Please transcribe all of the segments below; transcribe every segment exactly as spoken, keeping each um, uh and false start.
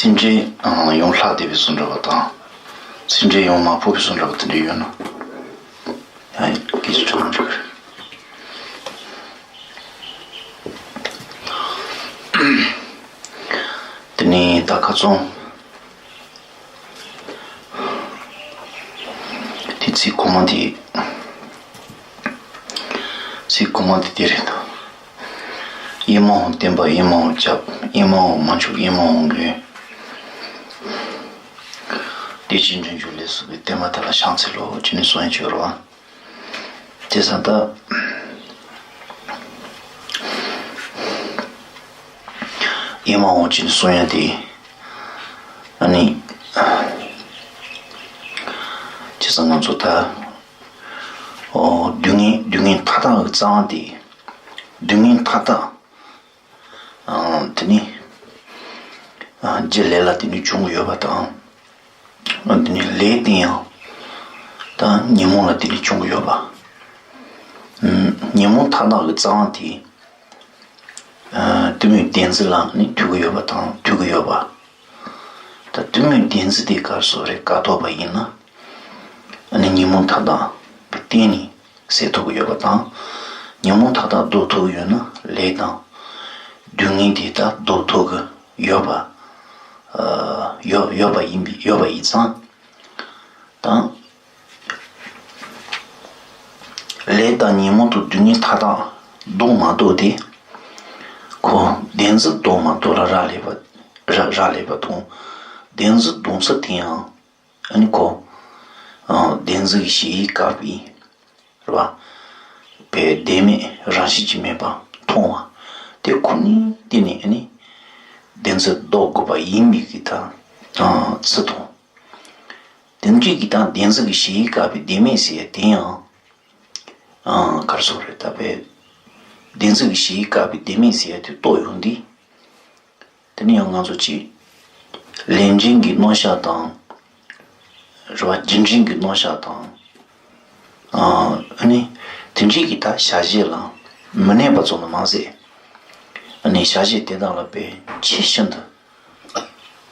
ཚིག་འགྲེལ་ཡང་ལྷག་བསྡད་པའི་བཟོ་འདྲ་བ་དང་། ཚིག་འགྲེལ་ཡང་མ་ཕོག་པའི་བཟོ་འདྲ་བ་དེ་འདྲ་ཡོད་ན། ཡང་སྐད་ཆ་དྲང་འགྲིག་གི་རེད། དེ་ནས་ད་ཁ་ཚོན། དེ་ཚིག་གོང་མ་དེ། ཚིག་གོང་མ་དེ་དེ་རེད་དོ། ཨེ་མ་ཧོ་བསྟན་པ་ཨེ་མ་ཧོ་སྐྱབས། ཨེ་མ་ཧོ་མ་འཆུག་ཨེ་མ་ཧོ་མགོན། བདེ་སྐྱིད་འབྱུང་འགྱུར་ལས་གསུངས་པའི་བསྟན་པ་དེ་ལ་ཕྱག་འཚལ་ལོ་ཅེས་ནས་གསུང་ཡ་ཅིག་ཡོད་རེད་བ། དེ་ཙང་ད། ཨེ་མ་ཧོ་ཅེས་ནས་གསུང་ཡ་དེ། ཨ་ནི། བྱས་ཙང་ང་ཚོ་ད། ཨོ། སྡུག་བསྔལ་སྡུག་བསྔལ་མཐའ་དག་གི་རྩ་བ་དེ། སྡུག་བསྔལ་མཐའ་དག་ཨང་། དེ་ནི། ཨང་། རྒྱུ་ལས་ལ་བརྟེན་ནས་བྱུང་གི་ཡོད་པ་དང་། ཨང་། དེ་ནི་ལས་དེ་ཡང་། ད་ཉོན་མོངས་ལ་བརྟེན་ནས་བྱུང་གི་ཡོད་པ། ཨང་། ཉོན་མོངས་མཐའ་དག་གི་རྩ་བ་དེ། ཨང་། གཏི་མུག་བདེན་འཛིན་ལ་ནི་ཐུག་གི་ཡོད་པ་དང་ཐུག་གི་ཡོད་པ། ད་གཏི་མུག་བདེན་འཛིན་དེ་ག་རེ་ཟེར་རེད། བཀག་ཐུབ་པ་ཡིན་ན། ཨ་ནི་ཉོན་མོངས་མཐའ་དག་གི་རྟེན་ནི་སེལ་ཐུབ་ཀྱི་ཡོད་པ་དང་། ཉོན་མོངས་མཐའ་དག་བཟློག་ཐུབ་ཀྱི་ཡོད་ན་ལས་དང་། སྡུག་བསྔལ་དེ་དག་བཟློག་ཐུབ་ཀྱི་ཡོད་པ། ཨ། ཡོད་ཡོད་པ་ཡིན་པའི་ཡོད་པ་ཡིན་ཙང་། དང་། ལས་དང་ཉོན་མོངས་དང་སྡུག་བསྔལ་མཐའ་དག་བཟློག་མ་བཟློག་དེ། ཁོ་བདེན་འཛིན་བཟློག་མ་བཟློག་ལ་རག་ལས་པ། རག་རག་ལས་པ་དང་། བདེན་འཛིན་བཟློག་ཚུལ་དེ་ཡང་། ཨ་ནི་ཁོ། ཨ། བདེན་འཛིན་གྱི་གཞི་ཡིས་བཀག་པའི། རེད་བ། པའི་བདེན་མེད་རང་བཞིན་གྱིས་མེད་པ་མཐོང་བ། དེ་ཁོ་ནའི་སྟེང་ནས་ཨ་ནི། བདེན་འཛིན་བཟློག་དགོས་པ་ཡིན་པའི་གི་ད། ཨ། ཚུལ་དང་། དེ་འདྲའི་གི་ད་བདེན་འཛིན་གྱི་གཞི་ཡིས་བཀག་པའི་བདེན་མེད་ཟེར་ཡ་དེ་ཡང་། ཨ། ག་རེ་ཟེར་རེད། ད་པའི་བདེན་འཛིན་གྱི་གཞི་ཡིས་བཀག་པའི་བདེན་མེད་ཟེར་ཡ་དེ་རྟོགས་ཡོང་དུས། དེ་ནས་ཡང་ང་ཚོ་གཅིག་ལས་འབྲས་ཀྱི་རྣམ་གཞག་དང་། རེད་བ། རྒྱུ་འབྲས་ཀྱི་རྣམ་གཞག་དང་། ཨ་ནི། དེ་འདྲའི་གི་ད་བྱ་བྱེད་ལ་མི་གནས་པ་ཙམ་དུ་མ་ཟད། ཨ་ནི་བྱ་བྱེད་དེ་དག་ལ་དཔེ་ཆེས་ཤིན་ཏུ།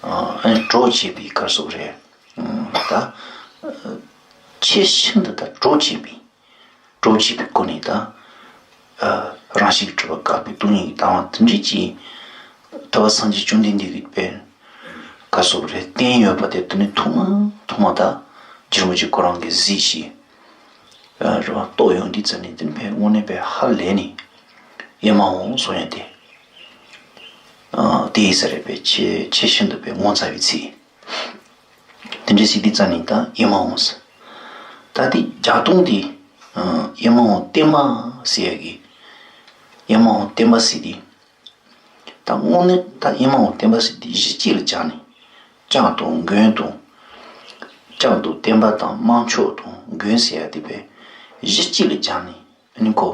ཨ་ནི་གྲོགས་བྱེད་པའི་སྐབས་སུ་རེད། ད། ཆེས་ཤིན་ཏུ་ད་གྲོགས་བྱེད་པའི། གྲོགས་བྱེད་པའི་སྒོ་ནས་ད། ཨ། རང་བཞིན་གྱིས་གྲུབ་པ་བཀག་པའི་སྟོང་ཉིད་ཀྱི་ལྟ་བ་དེ་འདྲ་ཅིག་ད་བ་སངས་རྒྱས་བཅོམ་ལྡན་འདས་ཀྱིས་དཔེ་ག་སོགས་རེ་བསྟན་ཡོད་པ་དེ་དོན་ནི་ཐུང་མ་ཐུང་མ་ད་རྗེ་རིན་པོ་ཆེ་ཁོ་རང་གིས་གཟིགས་ཤིང་། ཨ། རེ་བ་རྟོགས་ཡོང་དུས་ཙམ་ནས་དེ་ནི་དཔེ་དངོས་གནས་དཔེ་ཧ་ལས་ནས་ཨེ་མ་འོང་སོང་ཡ་དེ། ཨ། དེ་ཡིན་ས་རེད། དཔེ་ཆེས་ཆེས་ཤིན་ཏུ་དཔེ་ངོ་མཚར་བའི་ཚིག་དེ་འདྲའི་ཚིག་དེ་རྩ་ནས་ད་ཨེ་མ་འོང་ཟེར། ད་དེ་རྒྱ་སྟོང་དེ། ཨེ་མ་འོང་བསྟན་པ་ཟེར་ཡ་གི། ཨེ་མ་འོང་བསྟན་པ་ཟེར་དེ། ད་དངོས་གནས་ད་ཨེ་མ་འོང་བསྟན་པ་ཟེར་དེ་གཞི་གཅིག་ལ་སྦྱར་ནས། སྐྱབས་དང་མགོན་དང་། སྐྱབས་དང་བསྟན་པ་དང་དམག་ཕྱོགས་དང་མགོན་ཟེར་ཡ་དེ་དཔེ་གཞི་གཅིག་ལ་སྦྱར་ནས། ཨ་ནི་ཁོ།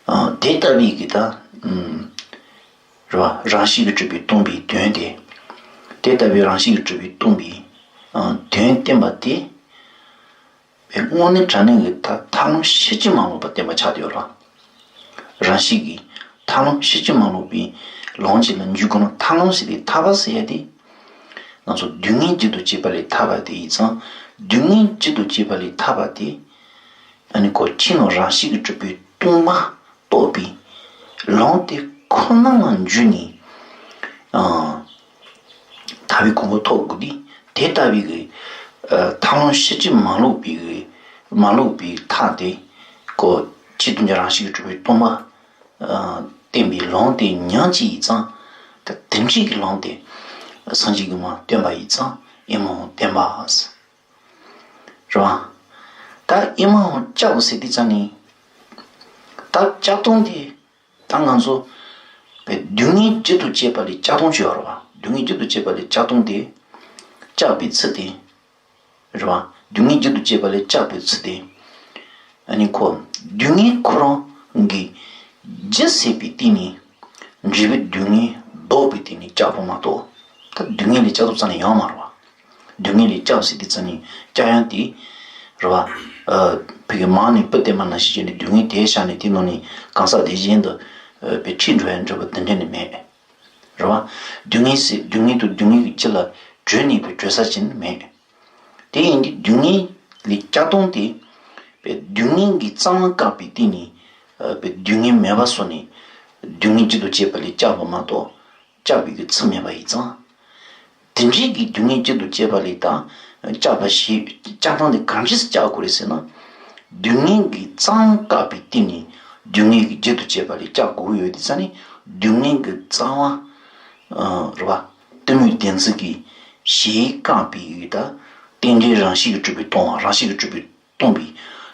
ཨ། དེ་ལྟ་བུའི་གི་ད། ཨུམ། རེད་བ། རང་བཞིན་གྱིས་གྲུབ་པའི་སྟོང་པའི་དོན་དེ། དེ་ལྟ་བུའི་རང་བཞིན་གྱིས་གྲུབ་པའི་སྟོང་པའི། ཨ། དོན་བསྟན་པ་དེ། དངོས་གནས་དྲང་གནས་ཀྱི་ད་ཐབས་ལམ་ཕྱིན་ཅི་མ་ལོག་པ་བསྟན་པ་ཆགས་བསྡད་ཡོད་རེད་བ། རང་བཞིན་གྱིས་ཐབས་ལམ་ཕྱིན་ཅི་མ་ལོག་པའི་ལམ་གཅིག་ལ་འཇུག་དགོས་ན། ཐབས་ལམ་ཟེར་དེ་ཐར་པ་ཟེར་ཡ་དེ། ང་ཚོ་སྡུག་བསྔལ་རྒྱུ་དང་བཅས་པ་ལས་ཐར་པ་དེ་ཡིན་ཙང་། སྡུག་བསྔལ་རྒྱུ་དང་བཅས་པ་ལས་ཐར་པ་དེ། ཨ་ནི་ཁོ་ཕྱི་ནང་རང་བཞིན་གྱིས་གྲུབ་པའི་སྟོང་པ་རྟོགས་པའི་ལམ་དེ་ཁོ་ན་ལ་འཇུག་ནས། ཨ། ཐར་པའི་གོ་འཕང་ཐོབ་དགོས་དུས། དེ་ལྟ་བུའི་གི། ཨ། ཐབས་ལམ་ཕྱིན་ཅི་མ་ལོག་པའི་གི། མ་ལོག་པའི་ཐབས་དེ། ཁོ་སྤྱི་དོན་གྱི་རང་བཞིན་གྱིས་གྲུབ་པའི་སྟོང་པ། ཨ། བསྟན་པའི་ལམ་དེ་ཉག་གཅིག་ཡིན་ཙང་། ད་དེ་འདྲའི་གི་ལམ་དེ་སངས་རྒྱས་ཀྱིས་མར་སྟོན་པ་ཡིན་ཙང་ཨེ་མ་འོང་བསྟན་པ། རེད་བ། ད་ཨེ་མ་འོང་སྐྱབས་ཟེར་དུས་ཙམ་ནས། ད་སྐྱབས་སྟོང་དེ། ད་ང་ཚོ་བའི་སྡུག་བསྔལ་རྒྱུ་དང་བཅས་པ་ལས་སྐྱབས་སྟོང་ཅིག་ཡོད་རེད་བ། སྡུག་བསྔལ་རྒྱུ་དང་བཅས་པ་ལས་སྐྱབས་སྟོང་དེ། སྐྱབས་པའི་ཚུལ་དེ། རེད་བ། སྡུག་བསྔལ་རྒྱུ་དང་བཅས་པ་ལས་སྐྱབས་པའི་ཚུལ་དེ། ཨ་ནི་ཁོ། སྡུག་བསྔལ་ཁོ་རང་གི་རྒྱུ་ཟད་པའི་སྟེང་ནས། འབྲས་བུ་སྡུག་བསྔལ་ལྡོག་པའི་སྟེང་ནས་སྐྱབས་པ་མ་གཏོགས། ད་སྡུག་བསྔལ་ལས་སྐྱབས་ཐུབ་རྩ་ནས་ཡོད་མ་རེད་བ། སྡུག་བསྔལ་ལས་སྐྱབས་ཟེར་དུས་ཙམ་ནས་སྐྱབས་ཡང་དེ། རེད་བ། ཨ། ཕ་གི་མང་ནས་སྤུ་བཏེགས་པ་ནང་བཞིན་བྱས་ནས་སྡུག་བསྔལ་དེ་བཞག་ནས་དེའི་ནང་ནས་གང་ཟག་དེ་གཞན་དུ། ཨ། པའི་ཁྲིད་འགྲོ་ཡ་འདྲ་པོ་དེ་འདྲ་ནི་མེད། རེད་བ། སྡུག་བསྔལ་ཟེར་སྡུག་བསྔལ་དང་སྡུག་བསྔལ་གྱི་རྒྱུ་ལ་གྲོལ་ནས་པའི་གྲོལ་ས་ཅིག་མེད། དེ་ཡིན་དུས་སྡུག་བསྔལ་ལས་བསྐྱབ་སྟངས་དེ། པའི་སྡུག་བསྔལ་གྱི་རྩ་བ་བཀག་པའི་སྟེང་ནས། པའི་སྡུག་བསྔལ་མེད་པ་བཟོ་ནས། སྡུག་བསྔལ་རྒྱུ་དང་བཅས་པ་ལས་བསྐྱབ་པ་མ་གཏོགས། བསྐྱབ་པའི་གི་ཚུལ་མེད་པ་ཡིན་ཙང་། དེ་འདྲའི་གི་སྡུག་བསྔལ་རྒྱུ་དང་བཅས་པ་ལས་ད། བསྐྱབ་པ་ཞེས་བསྐྱབ་སྟངས་དེ་གང་ཅི་སེ་བསྐྱབ་དགོས་རེད་ཟེར་ན། སྡུག་བསྔལ་གྱི་རྩ་བ་བཀག་པའི་སྟེང་ནས་སྡུག་བསྔལ་གྱི་རྒྱུ་དང་བཅས་པ་ལས་བསྐྱབ་དགོས་ཀྱི་ཡོད་དེ་ཙང་ནི། སྡུག་བསྔལ་གྱི་རྩ་བ། རེད་བ། གཏི་མུག་བདེན་འཛིན་གྱི་ཞེས་བཀག་པའི་ཡུལ་ད། རྟེན་འབྲེལ་རང་བཞིན་གྱིས་གྲུབ་པའི་སྟོང་པ། རང་བཞིན་གྱིས་གྲུབ་པའི་སྟོང་པའི་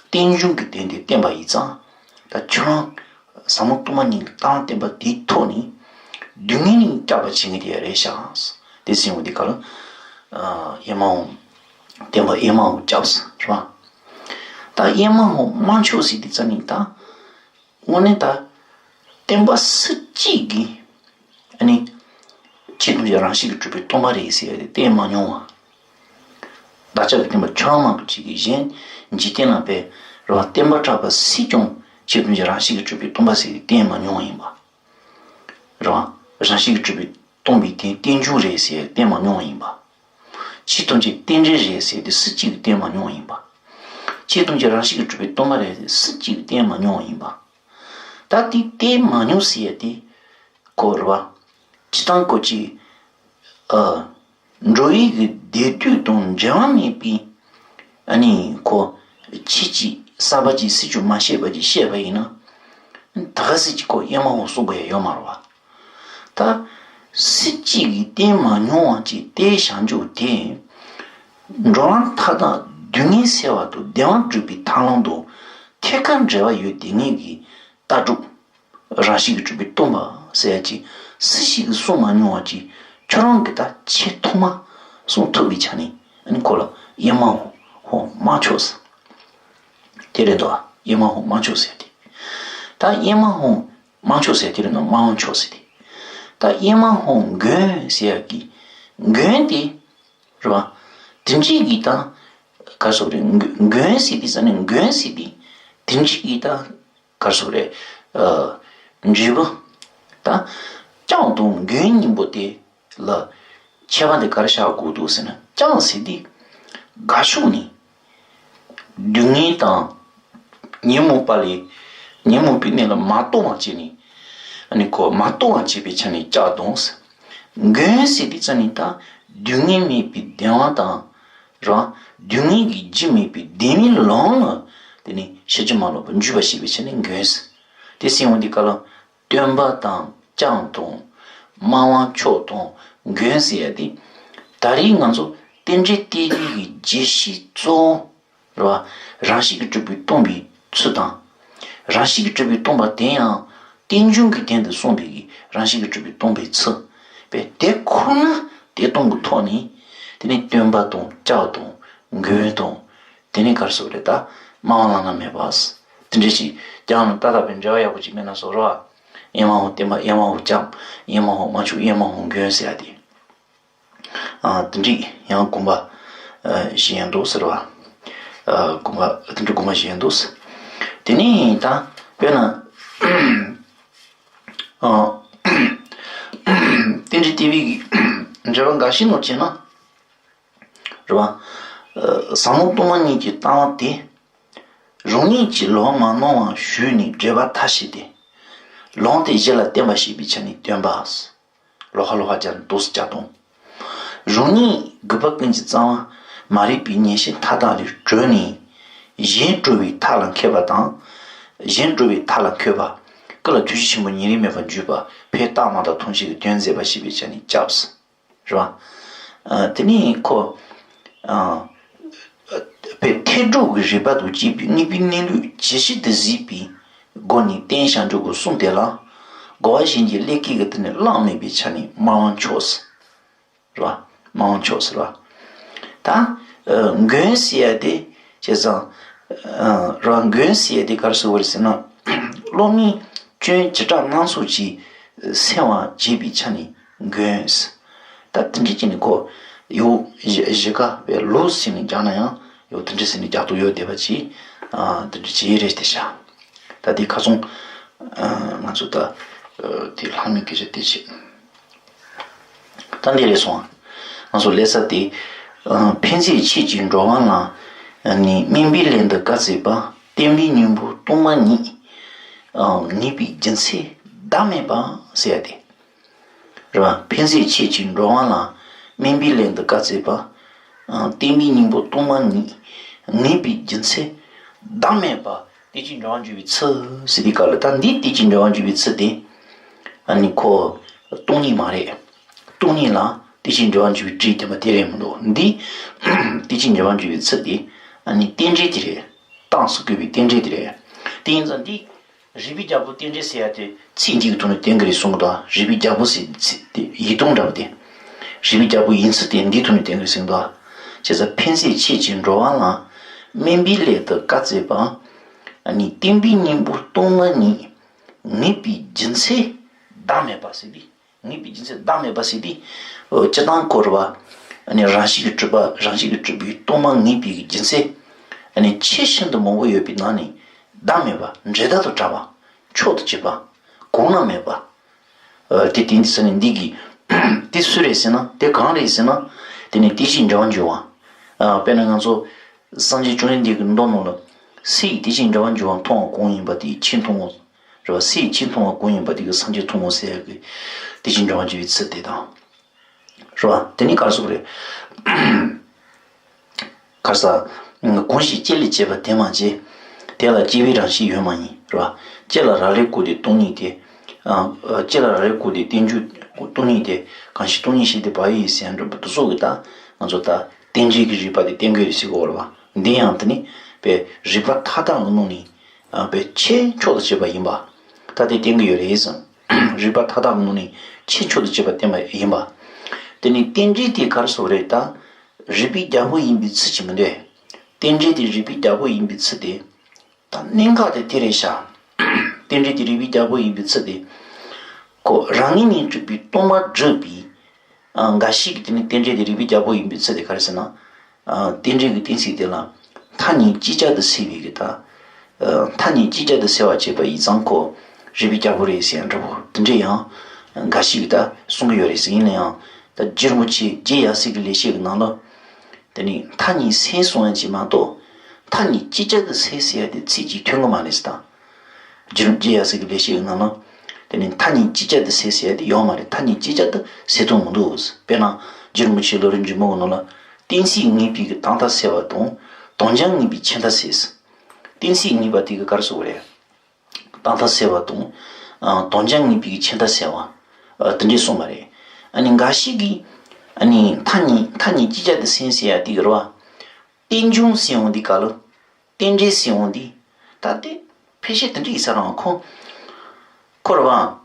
རྟེན་འབྱུང་གི་དོན་དེ་བསྟན་པ་ཡིན་ཙང་། ད་ཁྱོད་རང་ཟབ་མོ་སྟོང་པ་ཉིད་ཀྱི་ལྟ་བ་བསྟན་པ་དེའི་ཐོག་ནས་སྡུག་བསྔལ་ནི་བསྐྱབ་པ་བྱེད་ངེས་དེ་རེད་ཤག་དེ་ཟེར་བ་འདི་ག་ལ། ཨ། ཨེ་མ་ཧོ། བསྟན་པ་ཨེ་མ་ཧོ་བསྐྱབས་རེད་བ། ད་ཨེ་མ་ཧོ་མ་མཆོག་ཟེར་དུས་ཙ་ནི་ད། དངོས་གནས་ད། བསྟན་པ་སུ་གཅིག་གིས། ཨ་ནི། ཆོས་ཐམས་ཅད་རང་བཞིན་གྱིས་གྲུབ་པའི་སྟོང་པ་རེད་ཟེར་ཡ་དེ་བསྟན་མ་མྱོང་བ། བདག་ཅག་གི་བསྟན་པ་ཁྱོད་རང་མང་པོ་ཅིག་གིས་གཞན་འཇིག་རྟེན་ལ་པའི་རེད་བ། བསྟན་པ་གྲགས་པ་སུས་ཀྱང་ཆོས་ཐམས་ཅད་རང་བཞིན་གྱིས་གྲུབ་པའི་སྟོང་པ་ཟེར་ཏེ་བསྟན་མ་མྱོང་བ་ཡིན་པ། རེད་བ། རང་བཞིན་གྱིས་གྲུབ་པའི་སྟོང་པའི་དོན་རྟེན་འབྱུང་རེད་ཟེར་བསྟན་མ་མྱོང་བ་ཡིན་པ། ཆོས་ཐམས་ཅད་རྟེན་འབྲེལ་རེད་ཟེར་ཏེ་སུ་གཅིག་གིས་བསྟན་མ་མྱོང་བ་ཡིན་པ། ཆོས་ཐམས་ཅད་རང་བཞིན་གྱིས་གྲུབ་པའི་སྟོང་པ་རེད་ཟེར་སུ་གཅིག་གིས་བསྟན་མ་མྱོང་བ་ཡིན་པ། ད་དེ་བསྟན་མ་མྱོང་ཟེར་ཡ་དེ། ཁོ་རེད་བ། སྤྱིར་བཏང་ཁོ་ཅིག་ཨ། འགྲོ་བའི་གི་བདེ་སྡུག་དང་འབྲེལ་བ་མེད་པའི། ཨ་ནི་ཁོ། ཁྱི་གཅིག་གསར་པ་གཅིག་སྲིད་བྱུས་མ་ཤེས་པ་ཅིག་བཤད་པ་ཡིན་ན། ད་ག་སྲིད་ཅིག་ཁོ་ཨེ་མ་ཧོ་གསུང་དགོས་ཡ་ཡོད་མ་རེད་བ། ད། སྲིད་ཅིག་གིས་བསྟན་མ་མྱོང་བ་ཅིག་བསྟན་བྱང་ཆུབ་དེ། འགྲོ་ལམ་མཐའ་དག་སྡུག་བསྔལ་སེལ་བ་དང་བདེ་བ་སྒྲུབ་པའི་ཐབས་ལམ་དང་ཐད་ཀར་འབྲེལ་བ་ཡོད་དེ་ངེས་ཀྱི་ལྟ་གྲུབ། རང་བཞིན་གྱིས་གྲུབ་པའི་སྟོང་པ་ཟེར་ཡ་ཅིག་སུ་ཞིག་གིས་གསུང་མ་མྱོང་བ་ཅིག་ཁྱོད་རང་གིས་ད་ཆེས་ཐོག་མ་གསུང་ཐུབ་པའི་ཆ་ནས་ཨ་ནི་ཁོ་ལ་ཨེ་མ་ཧོ་མ་མཆོག་ཟེར། དེ་རེད་འདུག་ཨེ་མ་ཧོ་མ་མཆོག་ཟེར་ཏེ། ད་ཨེ་མ་ཧོ་མ་མཆོག་ཟེར་དེ་རེད་འདུག་མ་མཆོག་ཟེར་ཏེ། ད་ཨེ་མ་ཧོ་མགོན་ཟེར་ཡ་གི་མགོན་དེ། རེད་བ། དེ་འདྲའི་གི་ད། ག་རེ་ཟེར་དགོས་རེད། མགོན་ཟེར་དུས་ཙ་ནི་མགོན་ཟེར་དུས་དེ་འདྲའི་གི་ད། ག་རེ་ཟེར་དགོས་རེད། ཨ། འབྲས་བུ། ད། སྐྱབས་དང་མགོན་གཉིས་པོ་དེ་ལ་ཁྱད་པར་དེ་ག་རེ་བཞག་དགོས་འདུག་ཟེར་ན། སྐྱབས་ཟེར་དུས་དགའ་ཕྱོགས་ནས་སྡུག་བསྔལ་དང་ཉོན་མོངས་པ་ལས་ཉོན་མོངས་པའི་གནས་ལ་མ་ལྟུང་བ་བྱས་ནས། ཨ་ནི་ཁོ་མ་ལྟུང་བ་བྱེད་པའི་ཆ་ནས་སྐྱབས་དང་ཟེར། མགོན་ཟེར་དུས་ཙ་ནི་ད་སྡུག་བསྔལ་མེད་པའི་བདེ་བ་དང་། རེད་བ། སྡུག་བསྔལ་གྱི་རྒྱུ་མེད་པའི་བདེ་བའི་ལམ་ལ་དེ་ནི་ཕྱིན་ཅི་མ་ལོག་པར་འཇུག་པ་ཞེས་པའི་ཆ་ནས་མགོན་ཟེར། དེ་ཟེར་འོང་དུས་ག་ལ་སྟོན་པ་དང་སྐྱབས་དང་སྨྲ་བ་མཆོག་དང་མགོན་ཟེར་ཡ་དེ། ད་རེས་ང་ཚོ་རྟེན་འབྲེལ་བསྟན་པའི་གི་བརྗོད་གཞི་གཙོ་བོ་རེད་བ། རང་བཞིན་གྱིས་གྲུབ་པའི་སྟོང་པའི་ཚུལ་དང་། རང་བཞིན་གྱིས་གྲུབ་པའི་སྟོང་པ་དེ་ཡང་རྟེན་འབྱུང་གི་དོན་དུ་གསུངས་པའི་གི་རང་བཞིན་གྱིས་གྲུབ་པའི་སྟོང་པའི་ཚུལ། པས་དེ་ཁོ་ན་དེ་སྟོང་གི་ཐོག་ནས་དེ་ནི་སྟོན་པ་དང་སྐྱབས་དང་མགོན་དང་། དེ་ནི་ག་རེ་ཟེར་དགོས་རེད། ད་སྨྲ་བ་བླ་ན་མེད་པ། དེ་འདྲ་ཞིག་ཀྱང་ནི་ད་ལྟ་བའི་འབྲེལ་བ་ཡག་པོ་ཅིག་མེད་ན་བཟོ་རོགས། ཨེ་མ་ཧོ་བསྟན་པ་ཨེ་མ་ཧོ་སྐྱབས་ཨེ་མ་ཧོ་མ་མཆོག་ཨེ་མ་ཧོ་མགོན་ཟེར་ཡ་དེ། ཨ། དེ་འདྲའི་ཡང་དགོངས་པ་ཨ་བཞེས་འདུག་ཟེར་བ། ཨ། དགོངས་པ་དེ་འདྲའི་དགོངས་པ་བཞེས་འདུག་ཟེར། དེ་ནས་ད་དཔེར་ན། ཨ། རྟེན་འབྲེལ་བསྟན་པའི་གི་འགྲེལ་པ་འགའ་ཞིག་ནང་བྱས་ན། རེད་བ། ཨ། ཟབ་མོ་སྟོང་པ་ཉིད་ཀྱི་ལྟ་བ་དེ། རང་ཉིད་ཀྱིས་ལོག་མ་སྣང་བར་ཞུས་ནས་བརྗོད་པ་མཐའ་བཞི་སྟེ། ལུང་དེ་གཞི་ལ་བརྟེན་པ་ཞེས་པའི་ཆ་ནས་སྟོན་པ། ལོག་ཁ་ལོག་ཁ་སྦྱར་ནས་འདུག་སེ་སྦྱར་དང་། རང་ཉིད་རྒུད་པ་ཀུན་གྱི་རྩ་བ་མ་རིག་པའི་ཉེས་ཤེས་མཐའ་དག་ལས་གྲོལ་ནས། གཞན་སྒྲོལ་བའི་ཐབས་ལ་མཁས་པ་དང་། གཞན་སྒྲོལ་བའི་ཐབས་ལ་མཁས་པ། སྐུ་ལ་ཐུགས་རྗེ་ཆེན་པོ་ཉེ་རིང་མེད་པར་འཇུག་པ། ཕས་རྟགས་མ་དག་མཐོང་བྱེད་ཀྱི་དོན་མཛད་པ་ཞེས་པའི་ཆ་ནས་སྐྱབས། རེད་བ། ཨ། དེ་ནས་ཁོ། ཨ། པའི་ཐེག་དྲུག་གི་རིགས་པ་དང་བཅས་པའི་དངོས་པོའི་གནས་ལུགས་ཇི་ཞིག་ཏུ་གཟིགས་པའི་སྒོ་ནས་རྟེན་བྱང་ཆུབ་ཀྱི་གསུང་དེ་ལ། རྒོལ་བ་གཞན་གྱི་ཀླད་ཀའི་གི་དེ་ནི་གླགས་མེད་པའི་ཆ་ནས་སྨྲ་བ་མཆོག་ཟེར། རེད་བ། སྨྲ་བ་མཆོག་ཟེར་བ། ད། ཨ། མགོན་ཟེར་ཡ་དེ། བྱས་ཙང་། ཨ། རེད་བ། མགོན་ཟེར་ཡ་དེ་ག་རེ་ཟེར་བ་རེད་ཟེར་ན། སློབ་མའི་སྐྱོན་བྱེ་བྲག་སྣ་ཚོགས་ཀྱིས་སེལ་བར་བྱེད་པའི་ཆ་ནས་མགོན་ཟེར། ད་དེ་འདྲ་བྱས་ནས་ཁོ་ཡོད། གཞི་གཞི་ཀ་བའི་ལུགས་ཟེར་ནས་རྒྱག་ན་ཡང་ཡོད། དེ་འདྲ་ཟེར་ནས་རྒྱག་ཐུབ་ཡོད་བསྡད་པ་ཅིག་ཨ། དེ་འདྲ་བྱས་རེད་དེ་ཤག་ད་དེ་ཁ་སང་། ཨ། ང་ཚོ་ད། ཨ། དེ་ལྷག་མའི་སྐད་ཆ་དེ་བྱས། ད་འདི་རེད་སོང་། ང་ཚོ་ལས་ས་དེ། ཨ། འཕེན་བྱེད་ཆོས་ཀྱི་འགྲོ་བ་ལ། ཨ་ནི་དམན་པའི་ལས་འདི་བཀག་བྱེད་པ། བརྟན་པའི་གཉེན་པོ་སྟོང་པ་ཉིད། ཨ། ངེས་པའི་རྒྱུ་མཚན་བདག་མེད་པ་ཟེར་ཡ་དེ། རེད་བ། འཕེན་བྱེད་ཆོས་ཀྱི་འགྲོ་བ་ལ། དམན་པའི་ལས་འདི་བཀག་བྱེད་པ། ཨ། བརྟན་པའི་གཉེན་པོ་སྟོང་པ་ཉིད། ངེས་པའི་རྒྱུ་མཚན་བདག་མེད་པ། དེ་ཅིག་འབྱུང་བ་འཇུག་པའི་ཚུལ་ཟེར་དུས་སྐབས་ལ། ད་འདི་དེ་ཅིག་འབྱུང་བ་འཇུག་པའི་ཚུལ་དེ། ཨ་ནི་ཁོ་སྟོང་ཉིད་མ་རེད། སྟོང་ཉིད་ལ་དེ་ཅིག་འབྱུང་བ་འཇུག་པའི་སྒྲས་བསྟན་པ་དེ་རེད་མི་འདུག་འདི་དེ་ཅིག་འབྱུང་བ་འཇུག་པའི་ཚུལ་དེ། ཨ་ནི་རྟེན་འབྲེལ་དེ་རེད། རྟགས་སུ་བཀོད་པའི་རྟེན་འབྲེལ་དེ་རེད། དེ་ཡིན་ཙང་འདི། རིགས་པའི་རྒྱལ་པོ་རྟེན་འབྲེལ་ཟེར་ཡ་དེ་ཚིག་འདི་གི་ཐོག་ནས་བསྟན་གྱི་རེད་གསུང་གི་འདུག་རིགས་པའི་རྒྱལ་པོ་ཟེར་ཚིག་དེ་ཡིག་ཐོག་འདྲ་པོ་དེ། རིགས་པའི་རྒྱལ་པོ་ཡིན་ཚུལ་དེ་འདིའི་ཐོག་ནས་བསྟན་གྱི་རེད་གསུང་གི་འདུག་བྱས་ཙང་འཕེན་བྱེད་ཆོས་ཀྱི་འགྲོ་བ་ལ། དམན་པའི་ལས་འདི་བཀག་བྱེད་པ། ཨ་ནི་བརྟན་པའི་གཉེན་པོ་སྟོང་པ་ཉིད། ངེས་པའི་རྒྱུ་མཚན་བདག་མེད་པ་ཟེར་དུས། ངེས་པའི་རྒྱུ་མཚན་བདག་མེད་པ་ཟེར་དུས། ཨོ། སྤྱིར་བཏང་ཁོ་རེད་བ། ཨ་ནི་རང་བཞིན་གྱིས་གྲུབ་པ། རང་བཞིན་གྱིས་གྲུབ་པའི་སྟོང་པ་ངེས་པའི་རྒྱུ་མཚན། ཨ་ནི་ཆེས་ཤིན་ཏུ་མང་པོ་ཡོད་པའི་ནང་ནས་བདག་མེད་པ། འབྲས་རྟག་ཏུ་བྲལ་བ། མཆོག་ཏུ་གྱུར་པ། གོང་ན་མེད་པ། ཨ། དེ་དེ་འདི་ཟེར་ནས་འདི་གི། དེ་སུ་རེད་ཟེར་ན། དེ་གང་རེད་ཟེར་ན། དེ་ནི་རྟེན་གཞི་འབྲེལ་བ་འབྱུང་བ། ཨ། དཔེར་ན་ང་ཚོ་སངས་རྒྱས་བཅོམ་ལྡན་འདས་ཀྱི་མདོ་ནང་ལ། སའི་རྟེན་གཞི་འབྲེལ་བ་འབྱུང་བ་མཐོང་བ་གང་ཡིན་པ་དེ་ཆོས་མཐོང་ངོ་། རེད་བ། སའི་ཆོས་མཐོང་བ་གང་ཡིན་པ་དེ་གིས་སངས་རྒྱས་མཐོང་ངོ་ཟེར་ཡག་གི་རྟེན་གཞི་འབྲེལ་བ་འབྱུང་བའི་ཚུལ་དེ་དང་། རེད་བ། དེ་ནི་ག་རེ་ཟེར་དགོས་རེད། ག་རེ་ཟ། གང་ཞིག་སྐྱེ་ལས་སྐྱེས་པ་དེ་མ་བྱས། དེ་ལ་སྐྱེ་བའི་རང་བཞིན་ཡོད་མ་ཡིན། རེད་བ། སྐྱེ་ལ་རག་ལས་དགོས་ཏེ་སྟོང་ཉིད་དེ། ཨ། སྐྱེ་ལ་རག་ལས་དགོས་ཏེ་རྟེན་འབྱུང་སྟོང་ཉིད་དེ། གང་ཞིག་སྟོང་ཉིད་ཞིག་སྟེ་བག་ཡོད་ཟེར་འགྲོ་བ་དེ་ཚོ་གི་ད་ང་ཚོ་ད་རྟེན་འབྲེལ་གྱི་རིགས་པ་དེ་བསྟན་གྱི་རེད་ཟེར་གོ་རེད་བ། འདི་ཡང་དེ་ནི་པའི་རིགས་པ་མཐའ་དག་གི་ནང་ནས། ཨ། པའི་ཆེས་མཆོག་ཏུ་གྱུར་པ་ཡིན་པ། ད་དེ་བསྟན་གྱི་ཡོད་རེད་ཟེར། རིགས་པ་མཐའ་དག་གི་ནང་ནས་ཆེས་མཆོག་ཏུ་གྱུར་པ་བསྟན་པ་ཡིན་པ། དེ་ནི་རྟེན་འབྲེལ་དེ་ག་རེ་ཟེར་དགོས་རེད་ད། རིགས་པའི་རྒྱལ་པོ་ཡིན་པའི་ཚུལ་གྱིས་མི་འདོད། རྟེན་འབྲེལ་དེ་རིགས་པའི་རྒྱལ་པོ་ཡིན་པའི་ཚུལ་དེ། ད་གནད་འགག་དེ་དེ་རེད་ཤག་རྟེན་འབྲེལ་དེ་རིགས་པའི་རྒྱལ་པོ་ཡིན་པའི་ཚུལ་དེ། ཁོ་རང་ངོས་ནས་གྲུབ་པའི་སྟོང་པར་སྒྲུབ་པའི། ཨ། འགའ་ཞིག་གིས་དེ་ནི་རྟེན་འབྲེལ་དེ་རིགས་པའི་རྒྱལ་པོ་ཡིན་པའི་ཚུལ་དེ་ག་རེ་ཟེར་ན། ཨ། རྟེན་འབྲེལ་གྱི་གཏན་ཚིགས་དེ་ལ་མཐའ་གཉིས་ཅིག་ཅར་དུ་སེལ་བའི་གི་ད། ཨ། མཐའ་གཉིས་ཅིག་ཅར་དུ་སེལ་བར་བྱེད་པ་ཡིན་ཙང་ཁོ་རིགས་པའི་རྒྱལ་པོ་རེད་ཟེར་ཡང་འདྲ་པོ་དེ་འདྲས་ཡང་འགའ་ཞིག་གིས་ད་གསུང་གི་ཡོད་རེད་ཟེར། ཡིན་ན་ཡང་ད་རྗེ་རིན་པོ་ཆེ་རྗེ་ཡབ་སྲས་ཀྱི་ལེགས་བཤད་ཀྱི་ནང་ལ། དེ་ནི་མཐའ་གཉིས་སེལ་གསུང་ཡ་ཅིག་མ་གཏོགས། མཐའ་གཉིས་ཅིག་ཅར་དུ་སེལ་ཟེར་ཡ་དེ་ཚིག་གཅིག་ཐོན་གི་མ་རེད་ཟེར་དང་། རྗེ་རིན་རྗེ་ཡབ་སྲས་ཀྱི་ལེགས་བཤད་ཀྱི་ནང་ལ། དེ་ནི་མཐའ་གཉིས་ཅིག་ཅར་དུ་སེལ་ཟེར་ཡ་དེ་ཡོད་མ་རེད། མཐའ་གཉིས་ཅིག་ཅར་དུ་སེལ་ཐུབ་མི་འདུག་དཔེར་ན་རྗེ་རིན་པོ་ཆེ་བློ་གྲོས་འཇམ་པོ་གི་ནང་ལ། གཏན་ཚིགས་ངེས་པའི་གི་དོན་མཐའ་སེལ་བ་དང་། དོན་ཀྱང་ངེས་པའི་ཆོས་མཐའ་སེལ། གཏན་ཚིགས་ངེས་པ་དེ་གི་ག་རེ་ཟེར་དགོས་རེད། དོན་མཐའ་སེལ་བ་དང་། ཨ། དོན་ཀྱང་ངེས་པའི་ཆོས་མཐའ་སེལ་བ། ཨ། དེ་འདྲས་གསུངས་པ་རེད། ཨ་ནི་འགའ་ཞིག་གིས། ཨ་ནི་མཐའ་གཉིས་མཐའ་གཉིས་ཅིག་ཅར་དུ་སེལ་ཟེར་ཡ་དེ་གི་རེད་བ། རྟེན་འབྱུང་ཟེར་ཡོང་དུས་སྐབས་ལ། རྟེན་འབྲེལ་ཟེར་ཡོང་དུས། ད་དེ་ཕལ་ཆེར་དེ་འདྲ་ཡིན་ས་རང་ཁོ། ཁོ་རེད་བ།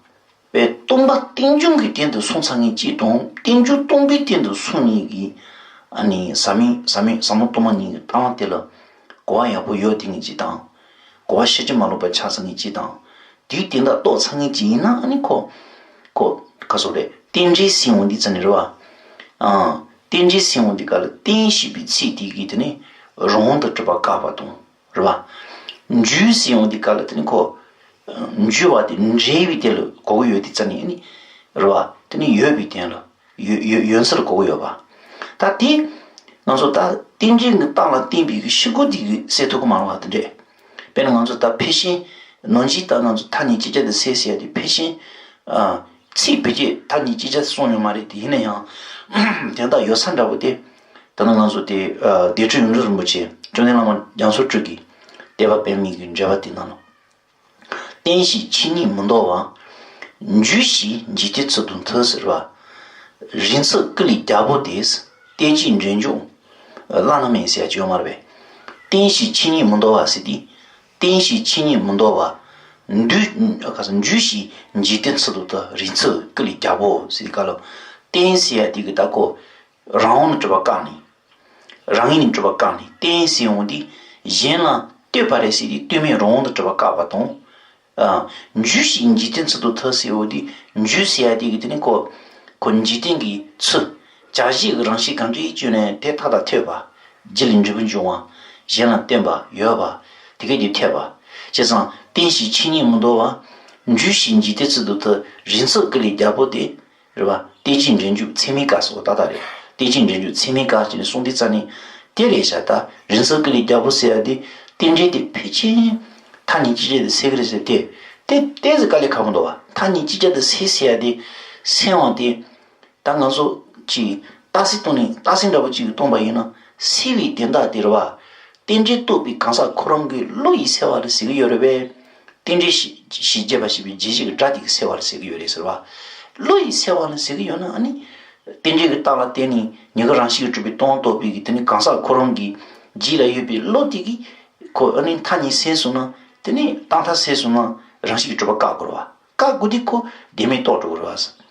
པའི་སྟོང་པ་རྟེན་འབྱུང་གི་སྟེང་དུ་སོང་ཚར་མཁན་གཅིག་དང་། རྟེན་འབྱུང་སྟོང་པའི་སྟེང་དུ་སོང་མཁན་གྱི། ཨ་ནི་ཟབ་མོ་ཟབ་མོ་ཟབ་མོ་སྟོང་པ་ཉིད་ཀྱི་ལྟ་བ་དེ་ལ་གོ་བ་ཡག་པོ་ཡོད་དེ་ངེས་ཅིག་དང་། གོ་བ་ཕྱི་ལྕི་མ་ལོག་པ་ཆགས་ཚར་མཁན་གཅིག་དང་། དུས་དེ་འདྲ་རྟོགས་ཚར་མཁན་གཅིག་ཡིན་ན། ཨ་ནི་ཁོ། ཁོ་ག་ཟེར་རེད། རྟེན་འབྲེལ་ཟེར་ཡོང་དུས་ཙམ་ནས་རེད་བ། ཨ། རྟེན་འབྲེལ་ཟེར་ཡོང་དུས་སྐབས་ལ་རྟེན་ཞེས་པའི་ཚིག་དེ་གིས་དེ་ནི་རང་དབང་དུ་གྲུབ་པ་བཀག་པ་དང་། རེད་བ། འབྱུང་ཟེར་ཡོང་དུས་སྐབས་ལ་དེ་ནི་ཁོ། འབྱུང་བ་དེ་འབྲེལ་བའི་དོན་ལ་གོ་གི་ཡོད་དུས་ཙམ་ནས་ནི། རེད་བ། དེ་ནི་ཡོད་པའི་དོན་ལ། ཡོད་ཡོད་ཡོད་ཚུལ་ལ་གོ་གི་ཡོད་པ། ད་དེ། ང་ཚོ་ད་རྟེན་འབྲེལ་གྱི་རྟགས་ལ་བརྟེན་པའི་གི་ཤེས་སྒོ་དེ་གིས་སེལ་ཐུབ་ཀྱི་མ་རེད་བ། དེ་འདྲས། དཔེར་ན་ང་ཚོ་ད་ཕལ་ཆེར་ནང་བཞིན་ད་ང་ཚོ་མཐའ་གཉིས་ཅིག་ཅར་དུ་སེལ་ཟེར་ཡ་དེ་ཕལ་ཆེར། ཨ། ཚིག་བེད་སྤྱོད་མཐའ་གཉིས་ཅིག་ཅར་སོང་ཡོད་མ་རེད་དེ། ཡིན་ན་ཡང་དོན་དག་ཡོད་ས་འདྲ་པོ་དེ། ད་ནི་ང་ཚོ་དེ། ཨ། སྡེ་སྲིད་ཡོངས་འཛིན་རིན་པོ་ཆེ་བཅོམ་ལྡན་བླ་མ་རྒྱ་མཚོ་སྤྲུལ་གྱི་བསྟོད་པ་པདྨའི་གི་འགྲེལ་པ་དེ་ནང་ལ། རྟེན་ཞེས་ཆོས་ཉིད་མི་འདོར་བ། འབྱུང་ཞེས་འཇིག་རྟེན་ཚུལ་དུ་མཐུན་ཟེར་བ། རིགས་མཚུངས་ཀུན་ལས་རྒྱལ་པོ་དེ། རྟེན་ཅིང་འབྲེལ་འབྱུང་བླ་ན་མེད་ཟེར་ཡ་ཅིག་ཡོད་མ་རེད་པས། རྟེན་ཞེས་ཆོས་ཉིད་མི་འདོར་བ་ཟེར་དུས། རྟེན་ཞེས་ཆོས་ཉིད་མི་འདོར་བ། འདུ། ཁ་སང་འབྱུང་ཞེས་འཇིག་རྟེན་ཚུལ་དུ་མཐུན། རིགས་མཚུངས་ཀུན་ལས་རྒྱལ་པོ་ཟེར་དུས་སྐབས་ལ། རྟེན་ཟེར་ཡ་དེ་གི་ད་ཁོ་རང་དབང་དུ་གྲུབ་པ་བཀག་ནས། རང་ངོས་ནས་གྲུབ་པ་བཀག་ནས། རྟེན་ཟེར་ཡོང་དུས་གཞན་ལ་ལྟོས་པ་རེད་ཟེར་དུས་ལྟོས་མེད་རང་དབང་དུ་གྲུབ་པ་བཀག་པ་དང་། ཨ། འབྱུང་ཞེས་འཇིག་རྟེན་ཚུལ་དུ་མཐུན་ཟེར་ཡོང་དུས། འབྱུང་ཟེར་ཡ་དེ་གི་དེ་ནི་ཁོ། ཁོ་འཇིག་རྟེན་གྱི་ཚུལ། བྱ་བྱེད་ཀྱི་རང་བཞིན་གང་འདྲ་ཡིན་ཅེ་ན་དེ་མཐའ་དག་ཐོས་པ། རྒྱུ་ལས་འབྲས་བུ་འབྱུང་བ། གཞན་ལ་བརྟེན་པ་ཡོད་པ། དེ་གས་དེ་ཐོས་པ། བྱས་ཙང་རྟེན་ཞེས་ཆོས་ཉིད་མི་འདོར་བ། འབྱུང་ཞེས་འཇིག་རྟེན་ཚུལ་དུ་མཐུན། རིགས་མཚུངས་ཀུན་ལས་རྒྱལ་པོ་དེ། རེད་བ། རྟེན་གཅིག་འབྲེལ་འཇུག་ཚད་མའི་བཀག་སོགས་ད་ལྟ་རེད། རྟེན་གཅིག་འབྲེལ་འཇུག་ཚད་མའི་བཀག་ཅེས་ནས་གསུངས་དེ་རྩ་ནས་དེ་རེད་ཤག་ད་རིང་བསྲེལ་ཀུན་ལས་རྒྱལ་པོ་ཟེར་ཡ་དེ་རྟེན་འབྲེལ་དེ་ཕལ་ཆེར་མཐའ་གཉིས་གཅིག་ཆར་དུ་སེལ་གི་རེད་ཟེར་ཏེ། དེ་ཏོག་ཙམ་དཀའ་ལས་ཁག་པོ་འདུག་བ། མཐའ་གཉིས་གཅིག་ཆར་དུ་སེལ་ཟེར་ཡ་དེ་སེལ་བ་དེ། ད་ང་ཚོ་གཅིག་རྟགས་གསལ་བཏང་ནས་རྟགས་གསལ་འདྲ་པོ་གཅིག་གིས་སྟོན་པ་ཡིན་ན། སེལ་བའི་དོན་དག་དེ་རེད་བ། རྟེན་འབྲེལ་རྟོགས་པའི་གང་ཟག་ཁོ་རང་གི་བློ་ཡིས་སེལ་བ་ལ་ཟེར་གི་ཡོད་རེད་པས། རྟེན་འབྲེལ་བཞི་བཞི་བྱས་པ་ཞེས་པའི་བྱས་རྗེས་ཀྱི་སྒྲ་དེ་གིས་སེལ་བ་ལ་ཟེར་གི་ཡོད་རེད་ཟེར་བ། བློ་ཡིས་སེལ་བ་ལ་ཟེར་གི་ཡོད་ན་ཨ་ནི། རྟེན་འབྲེལ་གྱི་རྟགས་ལ་བརྟེན་ནས་ཉིད་ཀྱི་རང་བཞིན་གྱིས་གྲུབ་པའི་སྟོང་རྟོགས་པའི་གི་དེ་ནི་གང་ཟག་ཁོ་རང་གི་རྗེས་ལ་ཡོད་པའི་བློ་དེ་གིས་ཁོ་ཨ་ནི་མཐའ་གཉིས་སེལ་སོང་ན་དེ་ནི་རྟག་མཐའ་སེལ་སོང་ན་རང་བཞིན་གྱིས་གྲུབ་པ་བཀག་དགོས་རེད་བ། བཀག་དགོས་དུས་ཁོ་བདེན་མེད་རྟོགས་འགྲོ་གི་རེད་བ།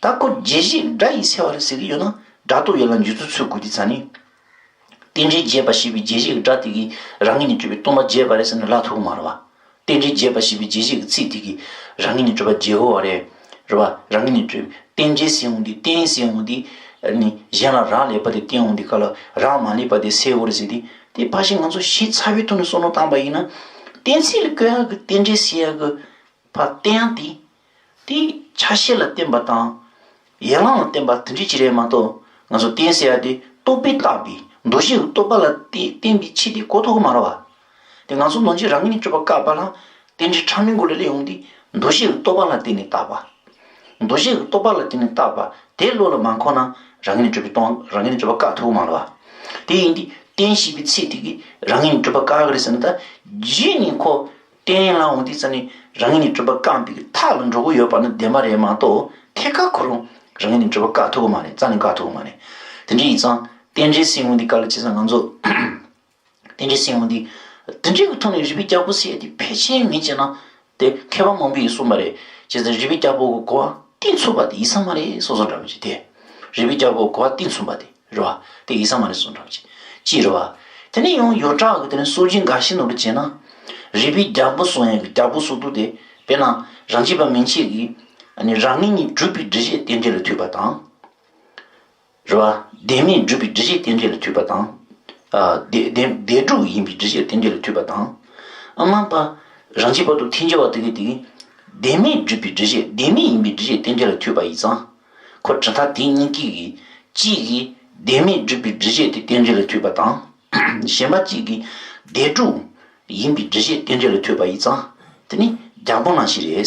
ད་ཁོ་བྱས་རྗེས་སྒྲ་ཡིས་སེལ་བ་རེད་ཟེར་གྱི་ཡོད་ན་སྒྲ་རྟོག་ཡན་ལག་འཇུག་ཚུལ་ཚུར་དགོས་དུས་ཙ་ནི། རྟེན་འབྲེལ་བྱས་པ་ཞེས་པའི་བྱས་རྗེས་ཀྱི་སྒྲ་དེ་གིས་རང་ངོས་ནས་གྲུབ་པའི་སྟོང་པ་བྱས་པ་རེད་ཟེར་ན་ལབ་ཐུབ་ཀྱི་མ་རེད་བ། རྟེན་འབྲེལ་བྱས་པ་ཞེས་པའི་བྱས་རྗེས་ཀྱི་ཚིག་དེ་གིས་རང་ངོས་ནས་གྲུབ་པ་བྱེད་དགོས་པ་རེད། རེད་བ། རང་ངོས་ནས་གྲུབ་རྟེན་འབྲེལ་ཟེར་འོང་དུས་རྟེན་ཟེར་འོང་དུས་ནི་གཞན་ལ་རག་ལས་པ་དེ་བརྟེན་འོང་དུས་སྐབས་ལ་རག་མ་ལས་པ་དེ་སེལ་དགོས་རེད་ཟེར་དུས་དེ་ཕལ་ཆེར་ང་ཚོ་ཞིབ་ཚགས་པའི་ཐོག་ནས་བསམ་བློ་བཏང་པ་ཡིན་ན། གཏན་ཚིགས་ལ་བཀོད་ཡག་གི་རྟེན་འབྲེལ་ཟེར་ཡག་གི་ཕར་བསྟན་ཡག་དེ། དེ་ཆ་ཤས་ལ་བརྟེན་པ་དང་། ཡན་ལག་ལ་བརྟེན་པ་དེ་འདྲ་ཅིག་རེད་མ་གཏོགས་ང་ཚོ་རྟེན་ཟེར་ཡག་དེ་རྟོག་པས་བཏགས་པའི་འདུ་ཤེས་ཀྱི་རྟོག་པ་ལ་བརྟེན་བརྟེན་པའི་ཆེད་དེ་གོ་ཐུབ་ཀྱི་མ་རེད་བ། དེ་ང་ཚོ་ནང་བཞིན་རང་ངོས་ནས་གྲུབ་པ་བཀག་པ་ལ་རྟེན་འབྲེལ་ཕྲ་མོའི་སྒོ་ལས་སླེབས་ཡོང་དུས་འདུ་ཤེས་ཀྱི་རྟོག་པ་ལ་བརྟེན་ནས་བཏགས་པ། འདུ་ཤེས་ཀྱི་རྟོག་པ་ལ་བརྟེན་ནས་བཏགས་པ་དེ་བློ་ལ་མ་འཁོར་ན་རང་ངོས་ནས་གྲུབ་པའི་སྟོང་རང་ངོས་ནས་གྲུབ་པ་བཀག་ཐུབ་ཀྱི་མ་རེད་བ། དེ་ཡིན་དུས་རྟེན་ཞེས་པའི་ཚིག་དེ་གིས་རང་ངོས་ནས་གྲུབ་པ་བཀག་གི་རེད་ཟེར་ན་ད་རྗེས་ནས་ཁོ། རྟེན་ལ་འོང་དུས་ཙ་ནི་རང་ངོས་ནས་གྲུབ་པ་བཀག་པའི་མཐའ་ལ་འགྲོ་གི་ཡོད་པ་ནི་བདེན་པ་རེད་མ་གཏོགས་ཐད་ཀར་ཁོ་རང་རང་ངོས་ནས་གྲུབ་པ་བཀག་ཐུབ་ཀྱི་མ་རེད། རྩ་ནས་བཀག་ཐུབ་ཀྱི་མ་རེད། དེ་འདྲ་ཡིན་ཙང་རྟེན་འབྲེལ་ཟེར་འོང་དུས་སྐབས་ལ་བྱས་ཙང་ང་ཚོ་རྟེན་འབྲེལ་ཟེར་འོང་དུས་དེ་འདྲའི་གི་ཐོག་ནས་རིགས་པའི་རྒྱལ་པོ་ཟེར་ཡ་དེ་ཕལ་ཆེར་མིན་བྱས་ན་དེ་མཁས་པ་མང་པོས་གསུངས་པ་རེད། བྱས་ཙང་རིགས་པའི་རྒྱལ་པོ་གི་གོ་བ་གཏིང་ཚུགས་པ་དེ་ཡིན་ས་མ་རེད་སོ་སོ་འདྲ་པོ་ཅིག་དེ་རིགས་པའི་རྒྱལ་པོ་གི་གོ་བ་གཏིང་ཚུགས་པ་དེ། རེད་བ། དེ་ཡིན་ས་མ་རེད་གསུངས་འདྲ་བ་ཅིག་ཅིག་རེད་བ། དེ་ནས་ཡང་ཡོངས་གྲགས་ཀྱི་དེ་ནས་སྲོལ་རྒྱུན་འགའ་ཤས་ནང་ལ་བྱས་ན། རིགས་པའི་རྒྱལ་པོ་གསུང་ཡག་གི་རྒྱལ་པོ་གསུང་དུས་དེ་དཔེར་ན་རང་རྒྱུད་པ་མན་ཆད་ཀྱིས་ཨ་ནི་རང་ངོས་ནས་གྲུབ་པའི་སྒྲུབ་བྱེད་རྟེན་འབྲེལ་ལ་ཐུག་པ་དང་། རེད་བ། བདེན་མེད་སྒྲུབ་པའི་སྒྲུབ་བྱེད་རྟེན་འབྲེལ་ལ་ཐུག་པ་དང་། ཨ་བདེ་བདེ་བདེན་གྲུབ་ཡིན་པའི་སྒྲུབ་བྱེད་རྟེན་འབྲེལ་ལ་ཐུག་པ་དང་། ཨ་མ་པ། རང་རྒྱུད་པ་དང་ཐལ་འགྱུར་བ་དེ་གའི་དེ་གིས། བདེན་མེད་སྒྲུབ་པའི་སྒྲུབ་བྱེད་བདེན་མེད་ཡིན་པའི་སྒྲུབ་བྱེད་རྟེན་འབྲེལ་ལ་ཐུག་པ་ཡིན་ཙང་། ཁོ་གྲུབ་མཐའ་དེ་གཉིས་ཀྱི་གཅིག་གིས་བདེན་མེད་སྒྲུབ་པའི་སྒྲུབ་བྱེད་དེ་རྟེན་འབྲེལ་ལ་ཐུག་པ་དང་། གཞན་པ་གཅིག་གིས་བདེན་གྲུབ་ཡིན་པའི་སྒྲུབ་བྱེད་རྟེན་འབྲེལ་ལ་ཐུག་པ་ཡིན་ཙང་། དེ་ནི་རྒྱལ་པོ་ནང་བཞིན་རེད།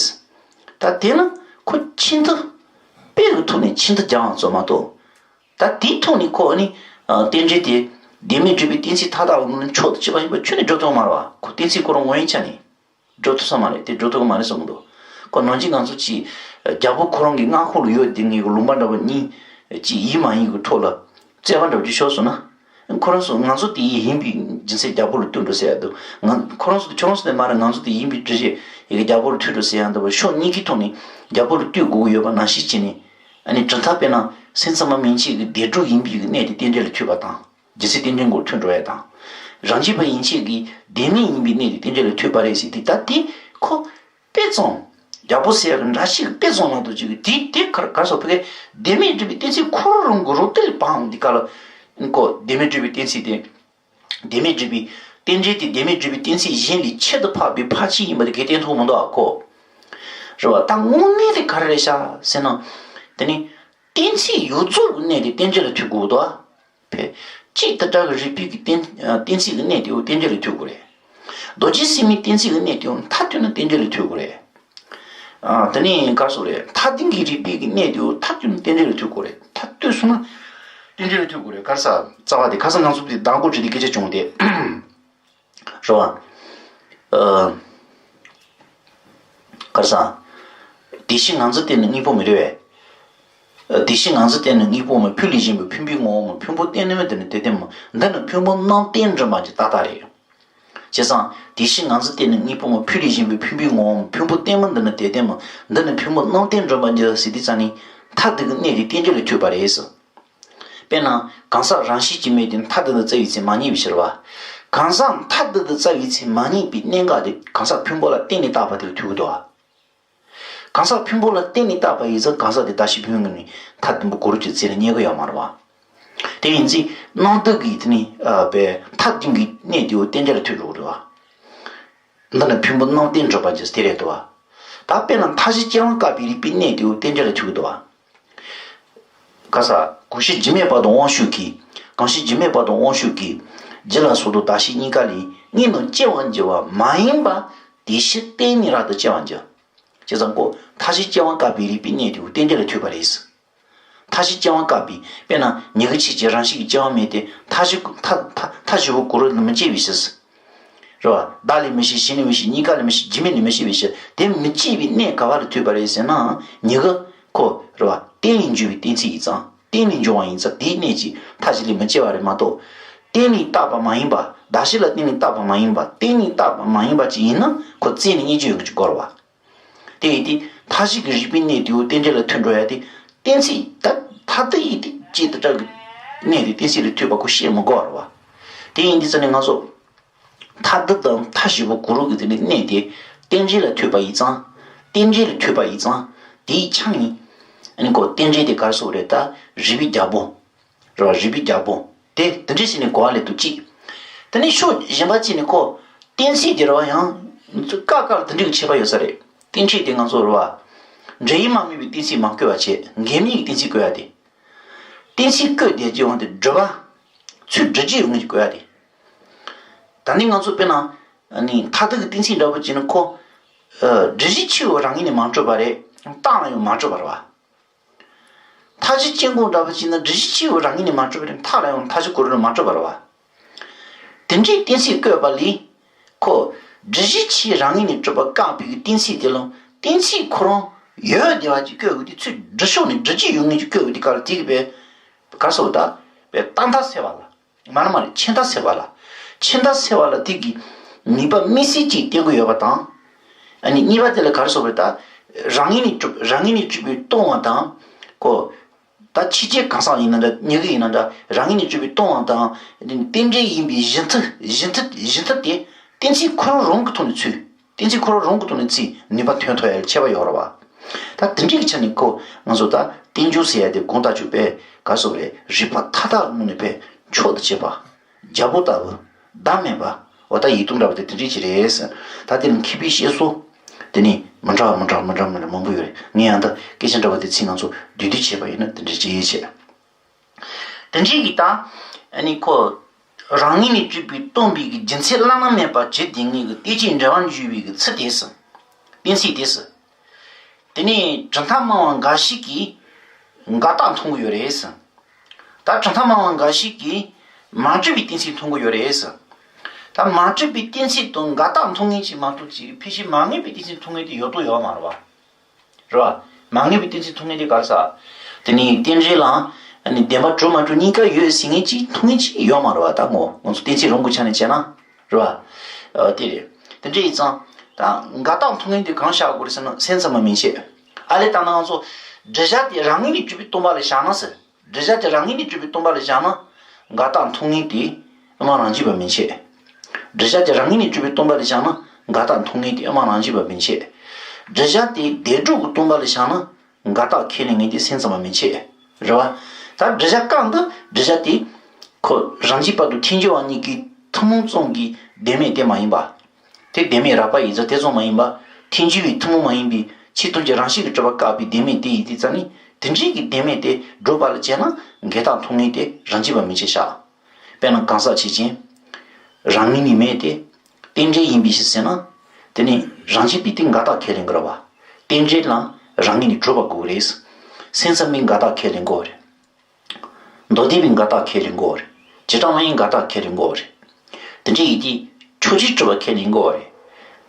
ད་དེ་ལ་ཁོ་ཆེས་མཐོ། དཔེ་གི་ཐོག་ནས་ཆེས་མཐོ་རྒྱག་ཡག་ཙམ་མ་གཏོགས། ད་དེའི་ཐོག་ནས་ཁོ་ནི་རྟེན་འབྲེལ་དེ་བདེན་མེད་སྒྲུབ་པའི་གཏན་ཚིགས་མཐའ་དག་ལ་ནི་མཆོག་ཏུ་གཅིག་པ་ཡིན་པ་ཁྱོན་ནས་སྒྲུབ་ཐུབ་མ་རེད་བ། ཁོ་གཏན་ཚིགས་ཁོ་རང་ངོས་ཡིན་ཆ་ནས། སྒྲུབ་ཐུབ་ས་མ་རེད་དེ་སྒྲུབ་ཐུབ་ཀྱི་མ་རེད་བསམ་གྱི་འདུག་ཁོ་ནང་བཞིན་ང་ཚོ་ཅིག་རྒྱལ་པོ་ཁོ་རང་གི་མངའ་ཁོངས་ལ་ཡོད་དེ་ངེད་ཀྱི་ལུང་པ་འདྲ་པོ་གཉིས་ཅིག་ཡིན་མ་ཡིན་གྱི་ཐོག་ལ་རྩོད་པ་འདྲ་པོ་ཅིག་ཤོར་སོང་ན། ཁོ་རང་ཚོ་ང་ཚོ་དེ་ཡིན་པའི་རྒྱུ་མཚན་རྒྱལ་པོ་ལ་བསྟུན་འགྲོ་ཟེར་ཡ་འདུག་ང་ཁོ་རང་ཚོ་དེ་ཁྱོད་རང་ཚོ་དེ་མ་རེད། ང་ཚོ་དེ་ཡིན་པའི་འགྲེལ་བཤད་ཡི་གེ་རྒྱལ་པོ་ལ་མཐུན་འགྲོ་ཟེར་ཡ་འདྲ་པོ་ཕྱོགས་གཉིས་ཀྱི་ཐོག་ནས་རྒྱལ་པོ་ལ་བསྟུན་དགོས་ཀྱི་ཡོད་པ་ནང་བཞིན་བྱས་ནས་ཨ་ནི་གྲུབ་མཐའ་དཔེར་ན་སེམས་ཙམ་པ་མན་ཆད་ཀྱི་བདེན་གྲུབ་ཡིན་པའི་གནད་དེ་རྟེན་འབྲེལ་ལ་ཐུག་པ་དང་། རྒྱུ་མཚན་རྟེན་འབྲེལ་མགོ་མཐུན་འགྲོ་ཡ་དང་། རང་རྒྱུད་པ་ཡན་ཆད་ཀྱིས་བདེན་མེད་ཡིན་པའི་གནད་དེ་རྟེན་འབྲེལ་ལ་ཐུག་པ་རེད་ཟེར་དེ་ད་དེ་ཁོ་དཔེ་ཙམ། རྒྱལ་པོ་ཟེར་ཡ་གི་འདྲ་ཞིག་དཔེ་ཙམ་ལ་དུ་ཅིག་དེ་དེ་གར་གར་སོགས་ཕ་གི་བདེན་མེད་སྒྲུབ་པའི་གཏན་ཚིགས་ཁོ་རང་གི་རོ་ཏི་ལ་བང་འོང་དེ་ག་ལ་ཁོ་བདེན་མེད་སྒྲུབ་པའི་གཏན་ཚིགས་དེ། བདེན་མེད་སྒྲུབ་པའི་རྟེན་འབྲེལ་དེ་བདེན་མེད་སྒྲུབ་པའི་གཏན་ཚིགས་གཞན་ལས་ཁྱད་དུ་འཕགས་པའི་ཕར་ཕྱིན་ཡིན་པ་དེ་གས་བསྟན་ཐུབ་མི་འདུག་ཨ་ཁོ། རེད་བ། ད་དངོས་གནས་དེ་ག་རེ་རེད་ཤག་ཟེར་ན། དེ་ནི་གཏན་ཚིགས་ཡོངས་རྫོགས་ཀྱི་གནད་དེ་རྟེན་འབྲེལ་ལ་ཐུག་དགོས་འདུག་ཨ། ཕེ། གཅིག་དེ་འདྲ་གི་རིགས་པའི་གི་གཏན་གཏན་ཚིགས་ཀྱི་གནད་དེའོ་རྟེན་འབྲེལ་ལ་ཐུག་དགོས་རེད། རྡོ་རྗེ་སེམས་དབྱིངས་གཏན་ཚིགས་ཀྱི་གནད་དེའོ་མཐའ་གཏུགས་ན་རྟེན་འབྲེལ་ལ་ཐུག་དགོས་རེད། ཨ། དེ་ནས་ག་རེ་ཟེར་རེད། མཐའ་དོན་གྱི་རིགས་པའི་གི་གནད་དེའོ་མཐའ་གཏུགས་ན་རྟེན་འབྲེལ་ལ་ཐུག་དགོས་རེད། མཐའ་གཏུགས་སོང་ན་རྟེན་འབྲེལ་ལ་ཐུག་དགོས་རེད། ག་རེ་ཟེར། རྩ་བ་དེ་ཁ་སང་ང་ཚོ་དེ་གདམས་སྐོར་བྱས་ཏེ་སྐད་ཆ་བྱུང་སྟེ། རེད་བ། ཨ། ག་རེ་ཟེར། དེ་བཞིན་ངང་ཚུལ་བསྟན་ནི་དངོས་པོ་མེད་རེད་པས། དེ་བཞིན་ངང་ཚུལ་བསྟན་ནི་དངོས་པོ་མེད། ཕུལ་ལས་གཞན་པའི་ཕུང་པོའི་ངོ་བོ་མེད། ཕུང་པོ་བསྟན་ནི་མེད་དེ་ནི་དེ་བསྟན་མེད། འདི་ནི་ཕུང་པོ་རྣམ་བསྟན་སྒྲོན་མ་གྱི་ཏག་ཏག་རེད། བྱས་ཙང་དེ་བཞིན་ངང་ཚུལ་བསྟན་ནི་དངོས་པོ་མེད། ཕུལ་ལས་གཞན་པའི་ཕུང་པོའི་ངོ་བོ་མེད། ཕུང་པོ་བསྟན་མེད་འདི་ནི་དེ་བསྟན་མེད། འདི་ནི་ཕུང་པོ་རྣམ་བསྟན་སྒྲོན་མ་གྱི་ཟེར་དུས་ཙ་ནི་མཐའ་དེ་གི་གནད་དེ་རྟེན་འབྲེལ་ལ་ཐུག་པ་རེད་ཟེར། དཔེར་ན། གང་ཟག་རང་བཞིན་གྱིས་མེད་དེ་མཐའ་དེ་དང་རྩ་བའི་ཚེ་མ་རྙེད་པའི་ཕྱིར་བ། གང་ཟག་མཐའ་དེ་དང་རྩ་བའི་ཚེ་མ་རྙེད་པའི་གནད་འགག་དེ་གང་ཟག་ཕུང་པོ་ལ་བརྟེན་ནས་བཏགས་པ་དེ་ལ་ཐུག་གི་འདུག་བ། གང་ཟག་ཕུང་པོ་ལ་བརྟེན་ནས་བཏགས་པ་ཡིན་ཙང་གང་ཟག་དེ་གདགས་གཞི་ཕུང་པོའི་ངོས་ནས་མཐའ་དེ་མོ་གུ་རུ་གྱི་རྩེ་ལ་རྙེད་གི་ཡོད་མ་རེད་བ། དེ་ཡིན་ཚེ་རྣམ་བསྟན་གྱི་དེ་ནི་ཨ་པའི་མཐའ་དེ་གི་གནད་དེའོ་རྟེན་འབྲེལ་ལ་ཐུག་འགྲོ་གི་རེད་བ། འདི་ནི་ཕུང་པོ་རྣམ་བསྟན་སྒྲོན་མ་གྱི་དེ་རེད་འདུག་བ། ད་དཔེར་ན་མཐའ་བཞི་སྤྱི་བླང་བཀག་པའི་རིགས་པའི་གནད་དེའོ་རྟེན་འབྲེལ་ལ་ཐུག་གི་འདུག་བ། ག་ས། གང་ཞིག་རྒྱུ་མེད་བར་དུ་དབང་ཤེས་ཀྱིས། གང་ཞིག་རྒྱུ་མེད་བར་དུ་དབང་ཤེས་ཀྱིས། རྒྱུ་ལ་སོགས་དང་བདག་ཤེས་གཉིས་ཀ་ལས། གཉིས་རྣམས་སྐྱེ་བར་འགྱུར་བ་མ་ཡིན་པ། དེ་ཕྱིར་གཏན་ནས་རབ་ཏུ་སྐྱེ་བར་འགྱུར། བྱས་ཙང་ཀོ། མཐའ་བཞི་སྐྱེ་བ་བཀག་པའི་རིགས་པའི་གནས་དེ་རྟེན་འབྲེལ་ལ་ཐུག་པ་རེད། མཐའ་བཞི་སྐྱེ་བ་བཀག་པའི་དཔེར་ན་མྱུ་གུ་ཆོས་ཅན་རང་བཞིན་གྱིས་སྐྱེ་བ་མེད་དེ། མཐའ་བཞི་མཐའ་མཐའ་མཐའ་བཞི་པོ་གོ་རུ་མི་སྐྱེ་བའི་ཕྱིར། རེད་བ། བདག་ལས་མི་སྐྱེ། གཞན་ལས་མི་སྐྱེ། གཉིས་ཀ་ལས་མི་སྐྱེ། རྒྱུ་མེད་ལས་མི་སྐྱེ་བའི་ཕྱིར། དེ་མི་སྐྱེ་བའི་གནས་ག་བ་ལ་ཐུག་པ་རེད་ཟེར་ན། མྱུ་གུ་ཁོ་རེད་བ། གཏན་ལས་འགྱུར་བའི་གཏན་ཚིགས་ཡིན་ཙང་། གཏན་ལས་འགྱུར་བ་ཡིན་ཙང་དེའི་གནས་ཀྱི་མཐའ་བཞི་ལས་མི་སྐྱེ་བ་རེད་མ་གཏོགས། གཏན་ལས་བཏགས་པ་མ་ཡིན་པ། གདགས་གཞི་ལ་གཏན་ལས་བཏགས་པ་མ་ཡིན་པ། གཏན་ལས་བཏགས་པ་མ་ཡིན་པ་ཅིག་ཡིན་ན་ཁོ་རྩད་ནས་རྙེད་རྒྱུ་ཡོང་གི་ཅིག་དགོས་རེད་བ། དེ་ཡིན་དུས་མཐའ་བཞི་གི་རིགས་པའི་གནས་དེའོ་རྟེན་འབྲེལ་ལ་ཐུག་འགྲོ་ཡ་དེ། གཏན་ཚིགས་ད་མཐའ་དེ་ཡིན་དུས་ཅི་ལྟར་གྱི་གནས་དེ་གཏན་ཚིགས་ལ་ཐུག་པ་ཁོ་བཤད་མི་དགོས་རེད་བ། དེ་ཡིན་དུས་ཙ་ནས་ང་ཚོ་མཐའ་དེ་དང་མཐའ་བཞི་པོ་གོ་རུ་གི་དེ་ནས་གནས་དེ་རྟེན་འབྲེལ་ལ་ཐུག་པ་ཡིན་ཙང་། རྟེན་འབྲེལ་ལ་ཐུག་པ་ཡིན་ཙང་། དེའི་ཆ་ནས་ཨ་ནི་ཁོ་རྟེན་འབྲེལ་དེ་ག་རེ་ཟེར་དགོས་རེད། ད་རིགས་པའི་རྒྱལ་པོ། རེད་བ། རིགས་པའི་རྒྱལ་པོ་དེ་དེ་འདྲས་བྱས་ནས་གོ་བ་ལེན་དུས་གཅིག་དེ་ནས་ཕྱོགས་གཞན་པ་གཅིག་ནས་ཁོ་གཏན་ཚིགས་དེ་རེད་བ། ཡང་ཀ་ཀ་ལ་དེ་འདྲས་ཀྱི་ཁྱད་པར་ཡོད་ས་རེད། གཏན་ཚིགས་དེ་ང་ཚོ་རེད་བ། འབྲེལ་ཡུལ་མ་དམིགས་པའི་གཏན་ཚིགས་མ་བཀོད་པ་བྱས། འགལ་དམིགས་ཀྱི་གཏན་ཚིགས་བཀོད་ཡ་དེ། གཏན་ཚིགས་བཀོད་བསྡད་ཀྱི་འོང་དེ་སྒྲུབ་པ། ཚུལ་སྒྲུབ་བྱེད་ཡོང་གི་བཀོད་ཡ་དེ། ད་ནི་ང་ཚོ་དཔེར་ན་ནི་མཐར་ཐུག་གི་གཏན་ཚིགས་འདྲ་པོ་བྱས་ན་ཁོ། སྒྲུབ་བྱེད་ཆོས་རང་ངོས་ནས་མ་གྲུབ་པ་རེད། རྟགས་ལ་ཡང་མ་གྲུབ་པ་རེད་བ། མཐའ་བཞི་སྐྱེ་འགོག་འདྲ་པོ་བྱས་ན་སྒྲུབ་བྱེད་ཆོས་རང་ངོས་ནས་མ་གྲུབ་པ་རེད། མཐའ་ལ་ཡང་མཐའ་བཞི་གོ་རུ་ལ་མ་གྲུབ་པ་རེད་བ། དེ་འདྲའི་གཏན་ཚིགས་བཀོད་པ་ལས། ཁོ། སྒྲུབ་བྱེད་ཆོས་རང་ངོས་ནས་གྲུབ་པ་བཀག་པའི་གཏན་ཚིགས་དེ་ལ་གཏན་ཚིགས་ཁོ་རང་ཡོད་བསྡད་པ་ཅིག་བཀོད་དགོས་དུས། ཚུར་སྒྲུབ་ཕྱོགས་ནས་སྒྲུབ་བྱེད་ཡོད་ངེས་ཀྱི་བཀོད་དགོས་དུས་ག་ལ་དེ་གི་བས། ག་རེ་ཟེར་བ་ད། བས་རྟག་མཐའ་སེལ་བ་ལ། མ་ན་མ་རེད། ཆད་མཐའ་སེལ་བ་ལ། ཆད་མཐའ་སེལ་བ་ལ་དེ་གི་ནུས་པ་དམིགས་བསལ་གྱིས་བསྟན་གྱི་ཡོད་པ་དང་། ཨ་ནི་གཉིས་པ་དེ་ལ་ག་རེ་ཟེར་བ་རེད་ད། རང་ངོས་ནས་གྲུབ་རང་ངོས་ནས་གྲུབ་པའི་སྟོང་བ་དང་། ཁོ། ད་ཕྱི་རྐྱེན་གང་ཟག་ཡིན་ན་འདྲ། མྱུ་གུ་ཡིན་ན་འདྲ། རང་ངོས་ནས་གྲུབ་པའི་སྟོང་བ་དང་། རྟེན་འབྲེལ་ཡིན་པའི་གཞི་མཐུ་གཞི་མཐུ་གཞི་མཐུ་དེ་གཏན་ཚིགས་ཁོ་རང་རང་གི་ཐོག་ནས་ཚུད། གཏན་ཚིགས་ཁོ་རང་རང་གི་ཐོག་ནས་ཚུད་ནུས་པ་ཐོན་ཐུབ་ཡ་ཁྱད་པར་ཡོད་རེད་བ། ད་དེ་འདྲའི་གི་ཆ་ནས་ཁོ་ང་ཚོ་ད་རྟེན་འབྱུང་ཟེར་ཡ་དེ་དགོངས་དག་ཆོད་པས་ག་རེ་ཟེར་རེད། རིགས་པ་མཐའ་དག་གི་ངོས་ནས་པས་མཆོག་ཏུ་གཅེས་པ། རྒྱལ་པོ་ལྟ་བུ། བདག་མེད་པ། འོ་ད་ཡིད་རྟོན་འདྲ་བ་དེ་དེ་འདྲས་ཅིག་རེད་ཟེར། ད་དེ་ནི་མཁས་པའི་བཤད་སྲོལ། དེ་ནི་མི་འདྲ་བ་མི་འདྲ་བ་མི་འདྲ་མི་འདྲ་མང་པོ་ཡོད་རེད། ངས་ཡང་ད་སྐད་ཆ་འདྲ་བ་དེ་ཚིག་ང་ཚོ་བསྡུས་བསྡུས་བྱས་པ་ཡིན་ན་དེ་འདྲས་ཅིག་བྱས། དེ་འདྲས་ཀྱི་ད། ཨ་ནི་ཁོ། རང་ངོས་ནས་གྲུབ་པའི་སྟོང་པའི་གི་རྒྱུ་མཚན་བླ་ན་མེད་པ་ཇི་སྟེ་ངེས་ཀྱི་དེ་ཅིག་འབྲེལ་བར་འཇུག་པའི་གི་ཚུལ་དེ་ཟེར། གཏན་ཚིགས་དེ་ཟེར། དེ་ནས་གྲུབ་མཐའ་སྨྲ་བ་འགའ་ཞིག་གིས་འགལ་རྟགས་མཐོང་གི་ཡོད་རེད་ཟེར། ད་གྲུབ་མཐའ་སྨྲ་བ་འགའ་ཞིག་གིས་མ་གྲུབ་པའི་གཏན་ཚིགས་མཐོང་གི་ཡོད་རེད་ཟེར། ད་མ་གྲུབ་པའི་གཏན་ཚིགས་དང་འགལ་རྟགས་མཐོང་མཁན་ཅིག་མ་གཏོགས་ཅིག་ཕལ་ཆེར་མ་ངེས་པའི་གཏན་ཚིགས་མཐོང་མཁན་དེ་ཡོད་དོ་ཡོད་མ་རེད་བ། རེད་བ། མ་ངེས་པའི་གཏན་ཚིགས་མཐོང་མཁན་དེ་ག་རེ་ཟེར། དེ་ནས་རྟེན་འབྲེལ་ལའང་ནི་བདེན་པ་གྲུབ་མ་གྲུབ་གཉིས་ཀ་ཡོད་ཟེར་མཁན་ཅིག་མཐོང་མཁན་ཅིག་ཡོད་མ་རེད་བ། ད་ངོ་ང་ཚོ་གཏན་ཚིགས་རང་གི་ཆ་ནས་བྱས་ན། རེད་བ། ཨ་དེ་རེད། དེ་འདྲ་ཡིན་ཙང་། ད་འགལ་རྟགས་མཐོང་མཁན་དེ་གང་བཞག་དགོས་རེད་ཟེར་ན་སེམས་ཙམ་པ་མན་ཆད། ཨ་ལས་ད་ང་ཚོ་སྒྲུབ་བྱ་དེ་རང་ངོས་ནས་གྲུབ་པའི་སྟོང་པ་ལ་བཞག་ན་ཟེར། སྒྲུབ་བྱ་དེ་རང་ངོས་ནས་གྲུབ་པའི་སྟོང་པ་ལ་བཞག་ན། འགལ་རྟགས་མཐོང་མཁན་དེ་དབུ་མ་རང་རྒྱུད་པ་མན་ཆད། སྒྲུབ་བྱ་དེ་རང་ངོས་ནས་གྲུབ་པའི་སྟོང་པ་ལ་བཞག་ན་འགལ་རྟགས་མཐོང་མཁན་དེ་དབུ་མ་རང་རྒྱུད་པ་མན་ཆད། སྒྲུབ་བྱ་དེ་བདེན་གྲུབ་ཀྱི་སྟོང་པ་ལ་བཞག་ན། འགལ་རྟགས་ཁས་ལེན་མཁན་དེ་སེམས་ཙམ་པ་མན་ཆད། རེད་བ། ད་སྒྲུབ་བྱ་གང་དུ་སྒྲུབ་བྱ་དེ། ཁོ་རང་རྒྱུད་བར་དུ་ཐལ་འགྱུར་བ་གཉིས་ཀྱི་ཐུན་མོང་ཙམ་གྱི་བདེན་མེད་དེ་མ་ཡིན་པ། དེ་བདེན་མེད་རགས་པ་ཡིན་ཙང་དེ་ཙམ་མ་ཡིན་པ། ཐལ་འགྱུར་བའི་ཐུན་མོང་མ་ཡིན་པའི་ཕྱི་དོན་གྱི་རང་བཞིན་གྱིས་གྲུབ་པ་བཀག་པའི་བདེན་མེད་དེ་ཡིན་དུས་ཙང་ནི་དེ་འདྲའི་གི་བདེན་མེད་དེ་སྒྲུབ་པ་ལ་བྱས་ན་འགལ་རྟགས་མཐོང་མཁན་དེ་རང་རྒྱུད་པ་མན་ཆད་བཞག་དཔེར་ན་གང་ཟག་ཆོས་ཅན། རང་ངོས་ནས་མེད་དེ། རྟེན་འབྲེལ་ཡིན་པའི་ཕྱིར་ཟེར་ན། དེ་ནི་རང་རྒྱུད་པས་དེ་འགལ་རྟགས་ཁས་ལེན་དགོས་རེད་བ། རྟེན་འབྲེལ་ལ་རང་ངོས་ནས་གྲུབ་པ་དགོས་རེད། སེམས་ཙམ་པས་འགལ་རྟགས་ཁས་ལེན་དགོས་རེད། མདོ་སྡེ་པས་འགལ་རྟགས་ཁས་ལེན་དགོས་རེད། བྱེ་བྲག་སྨྲ་བས་འགལ་རྟགས་ཁས་ལེན་དགོས་རེད། དེ་འདྲ་ཡིན་དུས་ཕྱོགས་ཆོས་གྲུབ་པ་ཁས་ལེན་དགོས་རེད།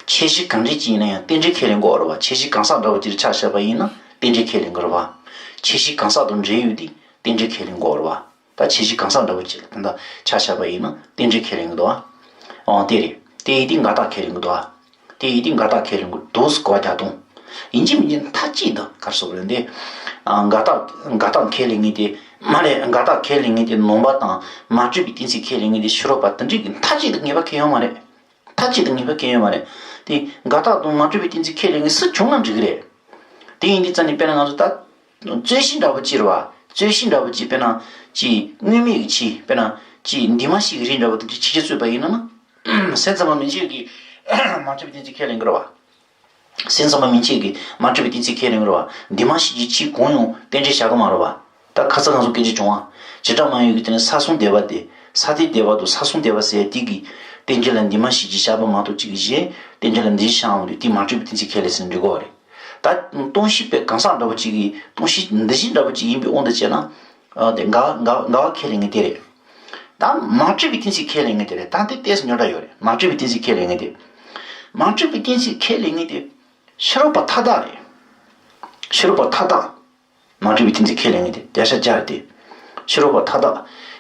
ཁྱད་གཞི་གང་འདྲ་ཅིག་ཡིན་ན་ཡང་རྟེན་འབྲེལ་ཁས་ལེན་དགོས་རེད་བ། ཁྱད་གཞི་གང་ཟག་འདྲ་བོ་ཅིག་ལ་ཆ་བཞག་པ་ཡིན་ན་རྟེན་འབྲེལ་ཁས་ལེན་དགོས་རེད་བ། ཁྱད་གཞི་གང་ཟག་དང་འབྲེལ་ཡོད་དེ་རྟེན་འབྲེལ་ཁས་ལེན་དགོས་རེད་བ། ད་ཁྱད་གཞི་གང་ཟག་འདྲ་བོ་ཅིག་ལ་ད་ལྟ་ཆ་བཞག་པ་ཡིན་ན་རྟེན་འབྲེལ་ཁས་ལེན་གྱི་འདུག་ཨ། འོང་དེ་རེད། དེ་ཡིན་དུས་འགལ་རྟགས་ཁས་ལེན་གྱི་འདུག་ཨ། དེ་ཡིན་དུས་འགལ་རྟགས་ཁས་ལེན་གྱི་འདུག་ཟེར་གོ་བ་རྒྱག་དང་། ཡིན་གཅིག་མིན་གཅིག་མཐའ་གཅིག་ཏུ་ག་རེ་ཟེར་དགོས་རེད་འདི། ཨ། འགལ་རྟགས་འགལ་རྟགས་ཁས་ལེན་མཁན་དེ་མ་རེད། འགལ་རྟགས་ཁས་ལེན་མཁན་དེ་ནང་པ་དང་མ་གྲུབ་པའི་གཏན་ཚིགས་ཁས་ལེན་མཁན་དེ་ཕྱི་རོལ་པ་དེ་འདྲ་གི་མཐའ་གཅིག་ཏུ་ངེས་པ་ཁེལ་ཡོད་མ་རེད། མཐའ་གཅིག་ཏུ་ངེས་པ་ཁེལ་ཡོད་མ་རེད། དེ་འགལ་རྟགས་དང་མ་གྲུབ་པའི་གཏན་ཚིགས་ཁས་ལེན་མཁན་སུ་བྱུང་ན་འགྲིག་གི་རེད། དེ་ཡིན་དུས་ཙང་ནས་དཔེར་ན་ང་ཚོ་ད། རྩོད་གཞི་འདྲ་བོ་ཅིག་རེད་བ། རྩོད་གཞི་འདྲ་བོ་ཅིག་དཔེར་ན། ཅིག་དངོས་མེད་ཀྱི་ཆོས་དཔེར་ན། ཅིག་འདུས་མ་བྱས་ཀྱི་རིགས་འདྲ་བོ་དེ་ཚོ་ཆོས་ཅན་རྩོད་པ་ཡིན་ན་ན། སེམས་ཙམ་པ་མན་ཆད་ཀྱིས་མ་གྲུབ་པའི་གཏན་ཚིགས་ཁས་ལེན་གྱི་རེད་བ། སེམས་ཙམ་པ་མན་ཆད་ཀྱིས་མ་གྲུབ་པའི་གཏན་ཚིགས་ཁས་ལེན་གྱི་རེད་བ། འདུས་མ་བྱས་ཀྱི་ཆོས་གང་ཡང་རྟེན་འབྲེལ་བཞག་གི་མ་རེད་བ། ད་ཁ་ཚ་ང་ཚོ་སྐད་ཆ་བྱུང་བ། བྱེ་བྲག་སྨྲ་བའི་ཡུལ་གྱི་དེ་ནི་ས་གསུམ་སྡེ་པ་སྟེ། ས་སྟེ་སྡེ་པ་དང་ས་གསུམ་སྡེ་པ་ཟེར་ཡ་དེ་གི་རྟེན་འབྲེལ་ལ་འདུས་མ་བྱས་ཀྱི་བཞག་པ་མ་གཏོགས་གཅིག་གི་གཞན་རྟེན་འབྲེལ་ལ་འདུས་བྱས་བཞག་འོང་དུས་དེ་མ་གྲུབ་པའི་གཏན་ཚིགས་ཁས་ལེན་ཟེར་ནས་འགྲིག་གི་རེད། ད་སྟོང་གཞི་པའི་གང་ཟག་འདྲ་པོ་གཅིག་གི་སྟོང་གཞི་འདུ་བྱེད་འདྲ་པོ་གཅིག་ཡིན་པའི་དབང་དུ་བྱས་ན། ཨ་དེ་འགལ་འགལ་འགལ་བ་ཁས་ལེན་ངེས་དེ་རེད། ད་མ་གྲུབ་པའི་གཏན་ཚིགས་ཁས་ལེན་ངེས་དེ་རེད། ད་དེ་ཏོག་ཙམ་རྙོག་དྲ་ཡོད་རེད། མ་གྲུབ་པའི་གཏན་ཚིགས་ཁས་ལེན་ངེས་དེ། མ་གྲུབ་པའི་གཏན་ཚིགས་ཁས་ལེན་ངེས་དེ། ཕྱི་རོལ་པ་མཐའ་དག་རེད། ཕྱི་རོལ་པ་མཐའ་དག་མ་གྲུབ་པའི་གཏན་ཚིགས་ཁས་ལེན་ངེས་དེ་བརྒྱ་ཆ་བརྒྱ་རེད་དེ། ཕྱི་རོལ་པ་མཐའ་དག་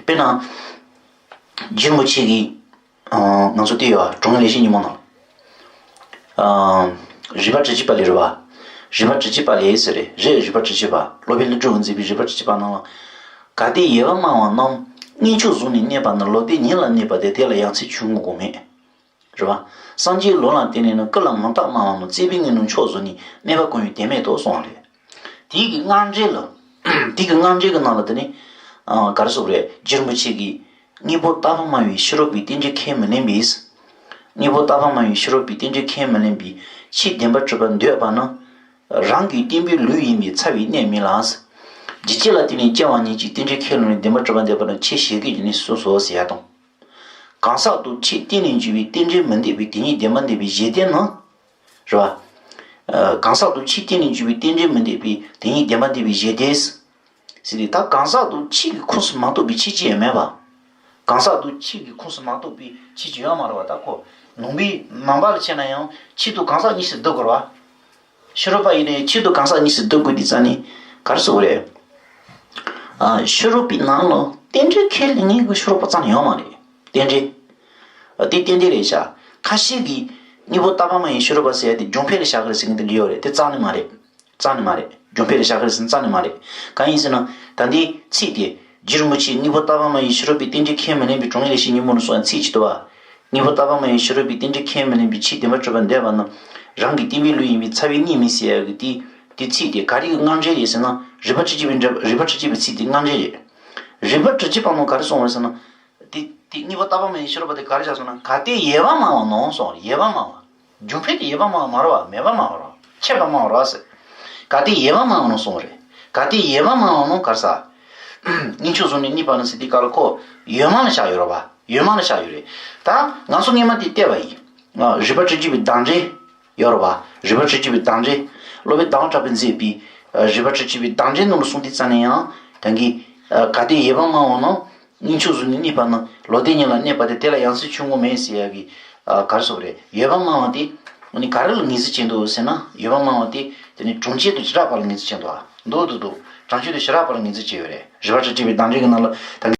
དཔེར་ན། རྗེ་རིན་པོ་ཆེ་གིས། ཨ་ང་ཚོ་བལྟས་ཡོད་ཨ་དྲང་ངེས་ལེགས་བཤད་སྙིང་པོ་ནང་། ཨ་རིག་པ་དྲི་བཅུ་པ་ལས་རེད་བ། རིག་པ་དྲི་བཅུ་པ་ལས་ཟེར་རེད། རེད། རིག་པ་དྲི་བཅུ་པ། སློབ་དཔོན་ཀླུ་སྒྲུབ་ཀྱིས་མཛད་པའི་རིག་པ་དྲི་བཅུ་པ་ནང་ལ། གལ་ཏེ་ཡོད་པར་སྨྲ་བ་རྣམས་གཉེན་མཆོག་བཟུང་ནས་གནས་པ་ན་ལོག་ལྟས་ཉིད་ལ་གནས་པ་སྟེ་དེ་ལ་ཡང་ཚིག་ཆུང་ངུ་དགོས་མེད། རེད་བ། སངས་རྒྱས་ལུང་ལ་བརྟེན་ནས་ནི་ཀུན་ལ་མུ་མཐའ་སྨྲ་བ་རྣམས་བཙས་པའི་ངོས་ནས་མཆོག་བཟུང་ནས་གནས་པ་ཀུན་ཡོད་དེ་མེད་དོ་གསུངས་པ་རེད། དེའི་གི་སྔ་འགྲེལ་ལ། དེའི་གི་སྔ་འགྲེལ་གི་ནང་ལ་དེ་ནི། ཨ་ག་རེ་ཟེར་དགོས་རེད། རྗེ་རིན་པོ་ཆེ་གིས། དངོས་པོ་བཏགས་པ་སྨྲ་བའི་ཕྱི་རོལ་པའི་རྟེན་འབྲེལ་ཁས་མི་ལེན་པས། དངོས་པོ་བཏགས་པ་སྨྲ་བའི་ཕྱི་རོལ་པའི་རྟེན་འབྲེལ་ཁས་མི་ལེན་པའི་ཕྱིར་བདེན་པར་གྲུབ་པར་འདོད་པ་ནི། རང་གི་བརྟེན་པའི་ལུས་ཡིན་པས་ཚ་བའི་གནས་མིན་ལ། འཇིག་བྱེད་ལ་བརྟེན་ནས་སྐྱེ་བ་ཉིད་ཀྱི་རྟེན་འབྲེལ་ཁས་ལེན་ནས་བདེན་པར་གྲུབ་པར་འདོད་པ་ནི་ཆོས་བྱེད་དགོས་ཀྱི་ནི་སོ་སོ་ཟེར་ཡ་དང་། གང་ཟག་ཏུ་ཆོས་བརྟེན་ནས་འཇུག་པའི་རྟེན་འབྲེལ་མི་འདོད་པའི་དེ་ཉིད་བདེན་པར་འདོད་པའི་གཞི་རྟེན་ནི། རེད་བ། ཨ་གང་ཟག་ཏུ་ཆོས་བརྟེན་ནས་འཇུག་པའི་རྟེན་འབྲེལ་མི་འདོད་པའི་དེ་ཉིད་བདེན་པར་འདོད་པའི་གཞི་རྟེན། ཟེར་ཏེ་ད་གང་ཟག་ཏུ་ཆོས་ཀྱི་ཁོངས་སུ་མ་གཏོགས་པའི་ཆོས་ཅིག་ཡང་མེད་པ། གང་ཟག་ཏུ་ཆོས་ཀྱི་ཁོངས་སུ་མ་གཏོགས་པའི་ཆོས་ཅིག་ཡོད་མ་རེད་བ། ད་ཁོ་ནང་པའི་ནང་པ་ལ་བྱས་ན་ཡང་ཆོས་དང་གང་ཟག་གཉིས་སུ་བསྡུ་དགོས་རེད་བ། ཕྱི་རོལ་པ་ཡིན་ནའི་ཆོས་དང་གང་ཟག་གཉིས་སུ་བསྡུ་དགོས་དུས་ཙང་ནི་ག་རེ་ཟེར་དགོས་རེད། ཨ་ཕྱི་རོལ་པའི་ནང་ལ་རྟེན་འབྲེལ་ཁས་ལེན་མཁན་གྱི་ཕྱི་རོལ་པ་རྩ་ནས་ཡོད་མ་རེད། རྟེན་འབྲེལ། ཨ་དེ་རྟེན་འབྲེལ་རེད་ཤག་ཁ་ཤས་ཀྱིས་དངོས་པོ་བཏགས་པ་སྨྲ་བའི་ཕྱི་རོལ་པ་ཟེར་ཡ་དེ་རྒྱུ་འབྲས་ལ་བཞག་གི་རེད་ཟེར་མཁན་དེ་འདྲ་ཡོད་རེད། དེ་རྩ་ནས་མ་རེད། རྩ་ནས་མ་རེད། རྒྱུ་འབྲས་ལ་བཞག་གི་རེད་ཟེར་ན་རྩ་ནས་མ་རེད། གང་ཡིན་ཟེར་ན་ད་ལྟའི་ཚིག་དེ། རྗེ་རིན་པོ་ཆེས་དངོས་པོ་བཏགས་པ་སྨྲ་བའི་ཕྱི་རོལ་པའི་རྟེན་འབྲེལ་ཁས་མི་ལེན་པའི་དྲང་ངེས་ལེགས་བཤད་སྙིང་པོ་ནས་གསུངས་ཡ་ཚིག་ཅིག་འདུག་བ། དངོས་པོ་བཏགས་པ་སྨྲ་བའི་ཕྱི་རོལ་པའི་རྟེན་འབྲེལ་ཁས་མི་ལེན་པའི་ཕྱིར་བདེན་པར་གྲུབ་པར་འདོད་པ་ནི། རང་གི་བརྟེན་པའི་ལུས་ཡིན་པས་ཚ་བའི་གནས་མིན་ཟེར་ཡ་གི་དེ། དེ་ཚིག་དེ་ག་རེ་གི་སྔ་འགྲེལ་རེད་ཟེར་ན་རིག་པ་དྲི་བཅུ་པའི་འགྲེལ་རིག་པ་དྲི་བཅུ་པའི་ཚིག་དེ་སྔ་འགྲེལ་རེད། རིག་པ་དྲི་བཅུ་པ་ནང་ག་རེ་གསུངས་རེད་ཟེར་ན། དེ་དེ་དངོས་པོ་བཏགས་པ་སྨྲ་བའི་ཕྱི་རོལ་པ་དེ་ག་རེ་བྱ་གསུངས་ན། གལ་ཏེ་ཡོད་པར་སྨྲ་བ་རྣམས་གསུངས་རེད། ཡོད་པར་སྨྲ་བ། རྒྱུ་འབྲས་དེ་ཡོད་པར་སྨྲ་བ་མ་རེད་བ། མེད་པར་སྨྲ་བ་རེད་བ། ཆད་པར་སྨྲ་བ་རེད་བ་ཟེར། གལ་ཏེ་ཡོད་པར་སྨྲ་བ་རྣམས་གསུངས་རེད། གལ་ཏེ་ཡོད་པར་སྨྲ་བ་རྣམས་ག་རེ་ཟེར། གཉེན་མཆོག་བཟུང་ནས་གནས་པ་ན་ཟེར་དེ་ག་ལ་ཁོ། ཡོད་མ་ལ་བཞག་ཡོད་རེད་བ། ཡོད་མ་ལ་བཞག་ཡོད་རེད། ད་ང་ཚོ་སྔས་མ་དེ་བལྟས་པ་ཡིན། རིག་པ་དྲི་བཅུ་པའི་གདམས་འདྲེན། ཡོད་རེད་བ། རིག་པ་དྲི་བཅུ་པའི་གདམས་འདྲེན། སློབ་དཔོན་ཟླ་བ་གྲགས་པས་མཛད་པའི་རིག་པ་དྲི་བཅུ་པའི་གདམས་འདྲེན་ནང་ལ་གསུངས་དུས་ཙམ་ནས་ཡང་ད་གིན་གལ་ཏེ་ཡོད་པར་སྨྲ་བ་རྣམས་གཉེན་མཆོག་བཟུང་ནས་གནས་པ་ན་ལོག་ལྟས་ཉིད་ལ་གནས་པ་སྟེ་དེ་ལ་ཡང་ཚིག་ཆུང་ངུ་མེད་ཟེར་ཡ་གི་ག་རེ་ཟེར་དགོས་རེད། ཡོད་པར་སྨྲ་བ་དེ་ནི་ག་རེ་ལ་ངེས་འཛིན་བྱས་འདུག་ཟེར་ན། ཡོད་པར་སྨྲ་བ་དེ་དེ་ནི་གྲོང་ཁྱེར་དང་བྱེ་བྲག་པ་ལ་ངེས་འཛིན་བྱས་འདུག་ཨ། འདུག་འདུག་འདུག་གྲོང་ཁྱེར་དང་བྱེ་བྲག་པ་ལ་ངེས་འཛིན་བྱས་ཡོད་རེད། རིག་པ་དྲི་བཅུ་པའི་གདམས་འདྲེན་གྱི་ནང་ལ་ད།